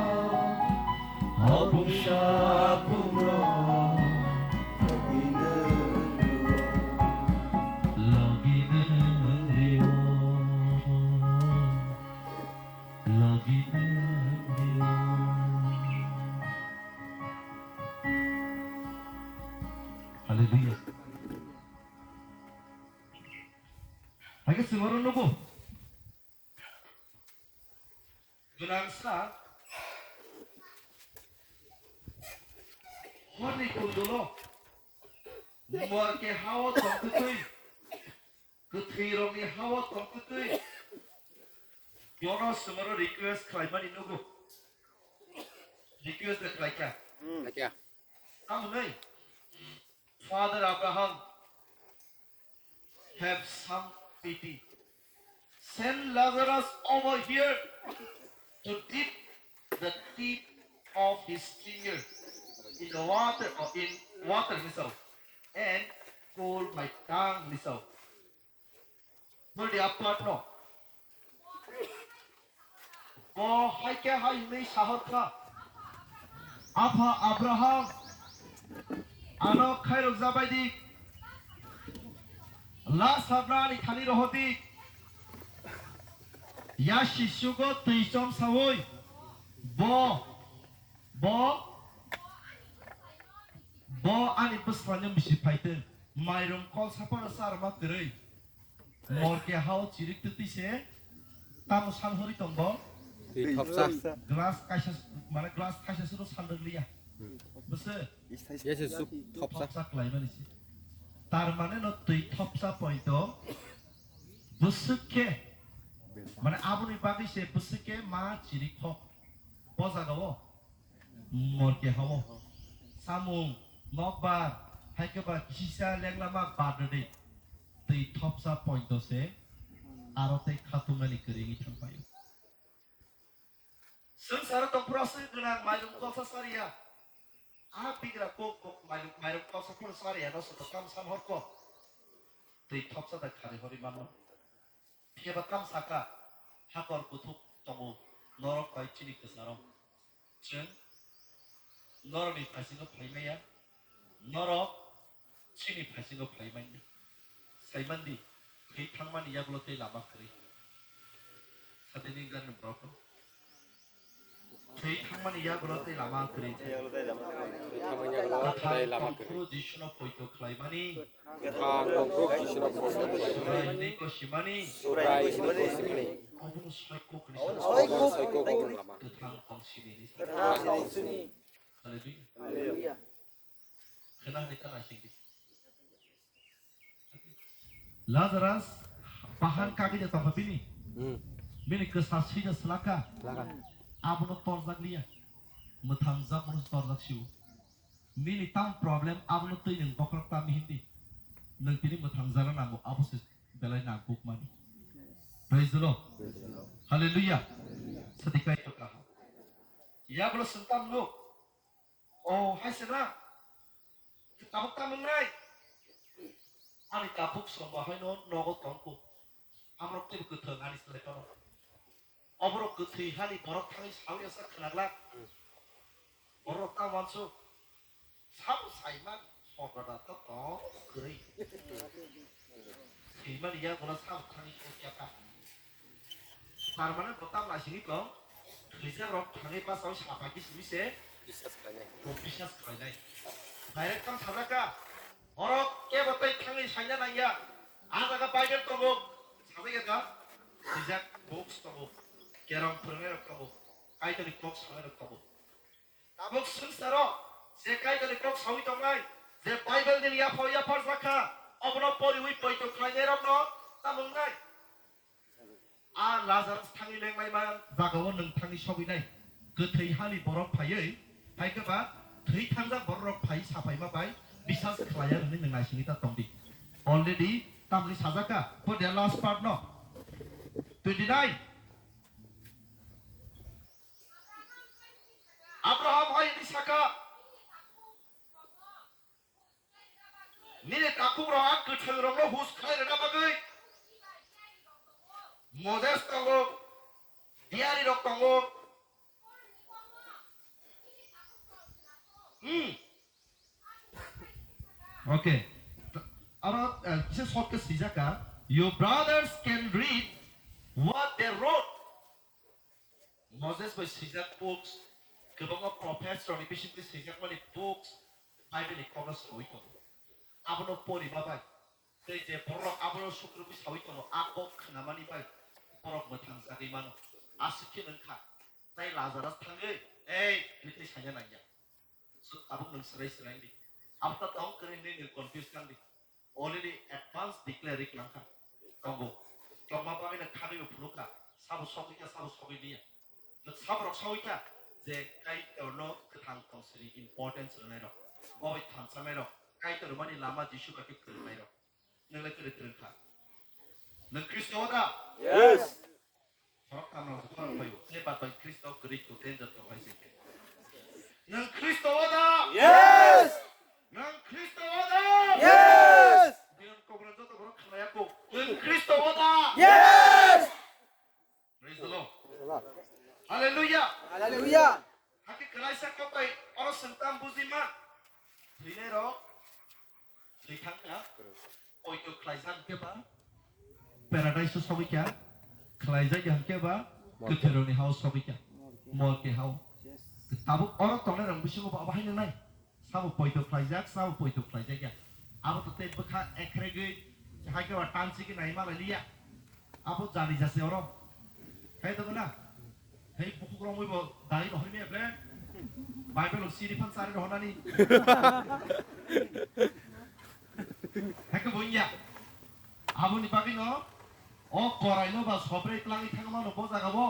hopungsa pungno logini riwo. Logini riwo. Logini riwo. Hallelujah. Hai khe chwng oro nugo. Gwnangsa horni kundulo morke hao tongtwtwi, kwthwirokni hao tongtwtwi, bono chwng oro request khlaimani nugo. Request de khlaikha. Khlaikha. Tamoni Father Abraham, have some pity. Send Lazarus over here to dip the tip of his finger in the water, or in water, hwnwi sao, and cool my tongue, hwnwi sao. Bwrwdi aphano. Bo hai khe hai hwnwi sahor kha, "Apha Abraham, ano khairok jabai di, Lazarno ani thani rohor di." Yasi sugo twi chom saui, bo, bo, bo ani bwskango misi phaitwng, mairum kol saphano charwma kwrwi. Morke hao chirik twtwi se tamo san hori tong bo? Twi thopsa. Glass kaisa, mane glass kaisa suro san rwk liya. Bwswk? Yasi suk thopsa. Thopsa khlaimani se. Tar mane no twi thopsa poito bwswk khe, mane aboni bagwi se bwswk khe ma chirik kho. O jaga o morke hao samung, nokbar, hai khe ba kisa lenglama bad rwdi. Twi thopsa poito se aro tei khatumnani kwrwi wngwi thang paio. Swngcharo tongphuru aswk gwnang mairum kolsa chariya. A bigra kok kok mairum, mairum kolsa phuru chariya no soto kam san hor kok. Twi thopsa da khari hori manno. Phiya ba kam saka, hakor kuthuk tongo, norok bai chini kwcharok. Chwng norokni phaisingo phai maya, norok chini phaisingo phai manya. Sai mandi, thwi thangmani yagulo tei lama kwrwi. Satini gani borok no. Thwi thangmani yagulo tei lama kwrwi. Thwi thangmani yagulo tei lama kwrwi. Kwthang tongphuru Jisuno poito khlaimani. Kwthang tongphuru Jisuno poito khlaimani. Subraiyung kosimani. Subraiyung kosimani. Obono soikokni. Obono soikokni lama. Kwthang tongsini. Kwthang tongsini. Hallelujah. Hallelujah. Khna hwnwi ta naisingdi. Lazarus bahan kagwi de tongkha bini. Hmm. Bini kwsa swi de swlakha. Swlakha. Abono torjak liya. Mwthang jak bono torjak sio. Bini tam problem abono twi nwng bokhorok tam hindi. Nwng tini mwthang jana nango abo se belai nangkuk mani. Praise the Lord. Praise the Lord. Hallelujah. Hallelujah. Sadi kai to kaha. Ya bolo sentam lo. Oh, hai sena. Tabuk tamung nai. Ani tabuk songma haino nogo tongkuk. Amrok teibo kwthwng ani slai phano. Oborok kwthwi hani borok thangwi sawi asa khwnaglak. Borok ta wansuk. Sabo saiman sogoda to to kwrwi. Swimani yagola sabo thangwi kokya kha. Tar mane bo tam naisingwi tong. Thwijakrok thangwi basawi sapaikhe simi se. Bisas khlainai. Bo bisas khlainai. Direct tang sajak kha. Borok kebo tei thangwi saina nangya. A jaga Bible tongo. Sajak ya da. Sijak books tongo. Kerong phwrwngnairok tongo. Kaitorni kok sanairok tongo. Tabuk swngcharo je Kaitorni kok sawi tongnai, je Bible nini yaphao yaphar jakha, obono poriwi poito khlainairokno tamo wngnai? A Lazarus thangwi lenglaima jagao nwng thangwi sogwinai. Kwthwi hani borok phaiwi, hai khe ba thwi thangjak bororok phai sapaima bai bisas khlaiya hwnwi nwng naisingwi ta tongdi. Already tamni sajak kha, bo the last part no. Twenty nine. Abraham hai hwnwi sakha, nini takhukrok a kwthwirokno hus khlai rwna bagwi Moses tongo, diarirok tongo. Hmm. Okay. Aro, eh, kisa short khe swijak kha, "Your brothers can read what they wrote." Moses bai swijak books, kwbangma prophets rokni bisingtwi swijakmani books, Bible ni kokno sawi tongo. Abono porima bai, tei je borok abono sukrubwi sawi tongo, a kok khnamani bai borok mwthang jagwi mano. Aswk khe wng kha, tei Lazarus thangwi, "Ei, twi twi saina nangya." So, tabuk nwng swrai swrai di. Abo ta tong kwrwi hinwi nwng confuse kang di. Already advance declare ri klang kha. Tongo. Tongma bagwi no khanwi bo phunuk kha. Sabo sogwi kha, sabo sogwi liya. Nwng saborok sogwi kha je Kaitorno kwthang tong sini importance rwnairok. Bo bai thansanai rok. Kaitor mani lama Jisu bai khe kwrwngnairok. Nwng le kwrwi kwrwng kha. Nwng Khristo o da? Yes. Khorok tamo khorok phaio. Tei bat bai Khristo kwrwi to danger to hai se. Nwng Khristo o da? Yes. Nwng Khristo o da? Yes. Biyan kobran joto borok khnaya ko. Nwng Khristo o da? Yes. Praise the Lord. Hallelujah. Hallelujah. Hakhe kwlaisa kok bai oro swngtam buji ma. Thwinai rok thwi thang kha. Poito khlaijak hwnkhe ba paradise o sogwi kha. Khlaijak ya hwnkhe ba kwthwirokni ha o sogwi kha. Morke ha o. Tabuk oro tongnai rok bisingo bo abo hai nwngnai. Sabo poito khlaijak, sabo poito khlaijakya. Abo to tei bwkha ekregwi, hai khe ba tansi khe nai malai liya. Abo jani jase oro. Hai to na? Hai bukhuk romwi bo dai rohormi ble. Bible o siri phan sari rohonani. Hai khe bo wngya. Aboni bagwi no o korai no ba sopre tlangwi thangma no bo jaga bo.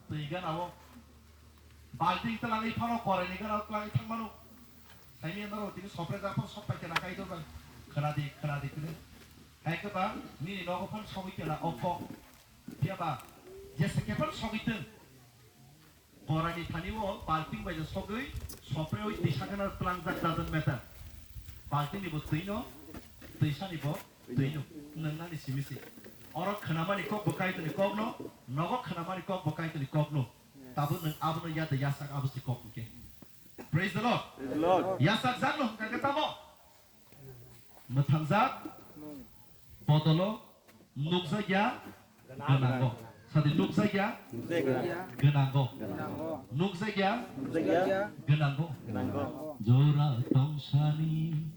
Twi gana bo. Balting twlangwi phano koraini gana twlangwi thangmano. Saimya norok tini sopre jak phano sok paikha na kaitor bai. Khwnadi, khwnadi tini. Hai khe ba nini nogo phano sogwi khe na o kok. Phiya ba jesa khe phano sogwi tong. Koraini thani o balting bai ja sogwi sopre oi twi sakhe na twlang jak doesn't matter. Balting ni bo twi no, twi sani bo twi no. Nwng nani simi si. Oro khwnamani kok bo kaitor ni kok no, nogo khwnamani kok bo kaitor ni kok no. Tabuk nwng abono ya da yasak abo se kok hwnkhe. Praise the Lord. Praise the Lord. Yasak jak no hwnkha khe tamo? Mwthangjak, bodolo, nukjakya, gwnango. Sadi nukjakya, gwnango. Nukjakya, gwnango. Jora tongsani.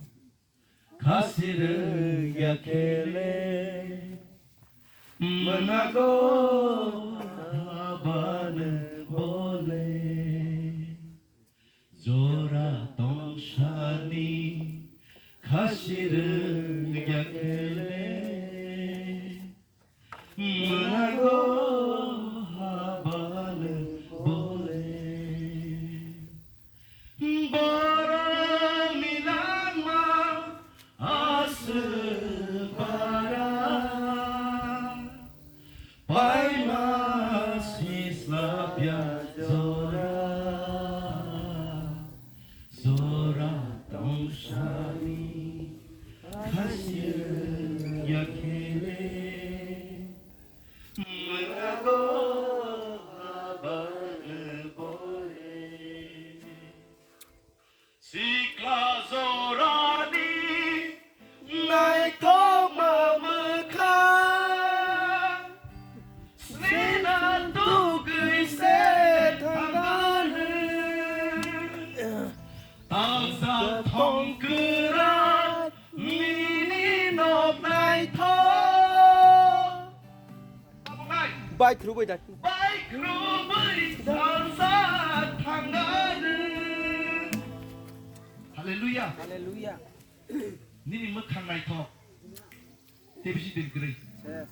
Khasi rwngya khele, mwnago habano bole. Jora tongsani khasi rwngya khele, Mlago habal bole. Borok ni langma aswk bara. Paima sislapya jora. Jora tongsani Khasir yakhele mrago habar bore. Sikla jorani naithokma mwkhang, srina tugwi se thangani. Talsa thongkwrak nini nok naithok. Bai khrubai da. Bai khrubai salsa thangani. Hallelujah. Hallelujah. Nini mwkhang naithok. Tebisi din kwrwi. Yes.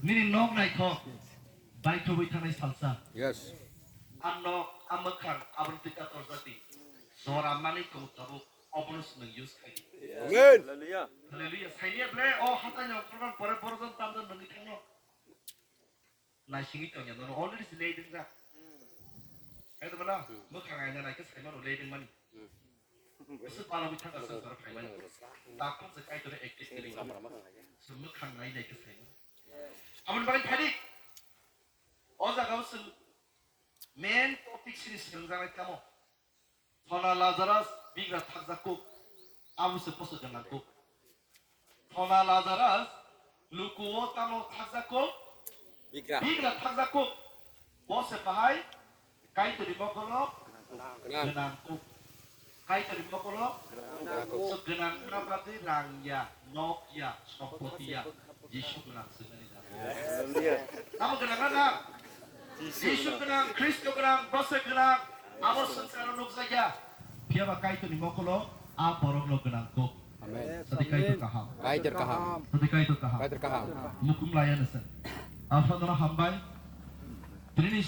Nini nok naithok. Bai khrubai thanai salsa. Yes. A nok, a mwkhang, aboni twi kator jati. Jora manwi tongo tabuk, obono se nwng use khai di. Amen. Hallelujah. Hallelujah. Saini ble, o hatai ni oktoron pore borok jon tamjak nwngwi thangno. Naisingwi tongya, nono already se lei dwngjak. Hai to bana, mwkhang aina naikhe saimano lei dwngmani. Bwswk bala bwthang aswk jora phaimani. Takhuk se Kaitor active kiri. Se mwkhang nai naikhe saimano. Aboni bagwi phadi. O jaga o chwng main topic sini swrwngjaknai tamo. Thona Lazarus bigra thakjak kuk, abo se bwswk gwnang kuk. Thona Lazarus luku o tamo thakjak kuk, bigra thakjak kuk. Bo se bahai Kaitorni mokolo gwnang kuk. Kaitorni mokolo gwnang kuk. So gwnang wngna bagwi rang ya, nok ya, sompoti ya, Jisu gwnang se nani. Tamo gwnang na? Jisu gwnang, Khristo gwnang, bwswk gwnang, abo swngcharo nukjakya. Phiyaba Kaitorni mokolo a borokno gwnang kuk. Amen. Sadi Kaitor kaham. Kaitor kaham. Sadi Kaitor kaham. Kaitor kaham. Mukum laya nasa. Aphano hambai. Trini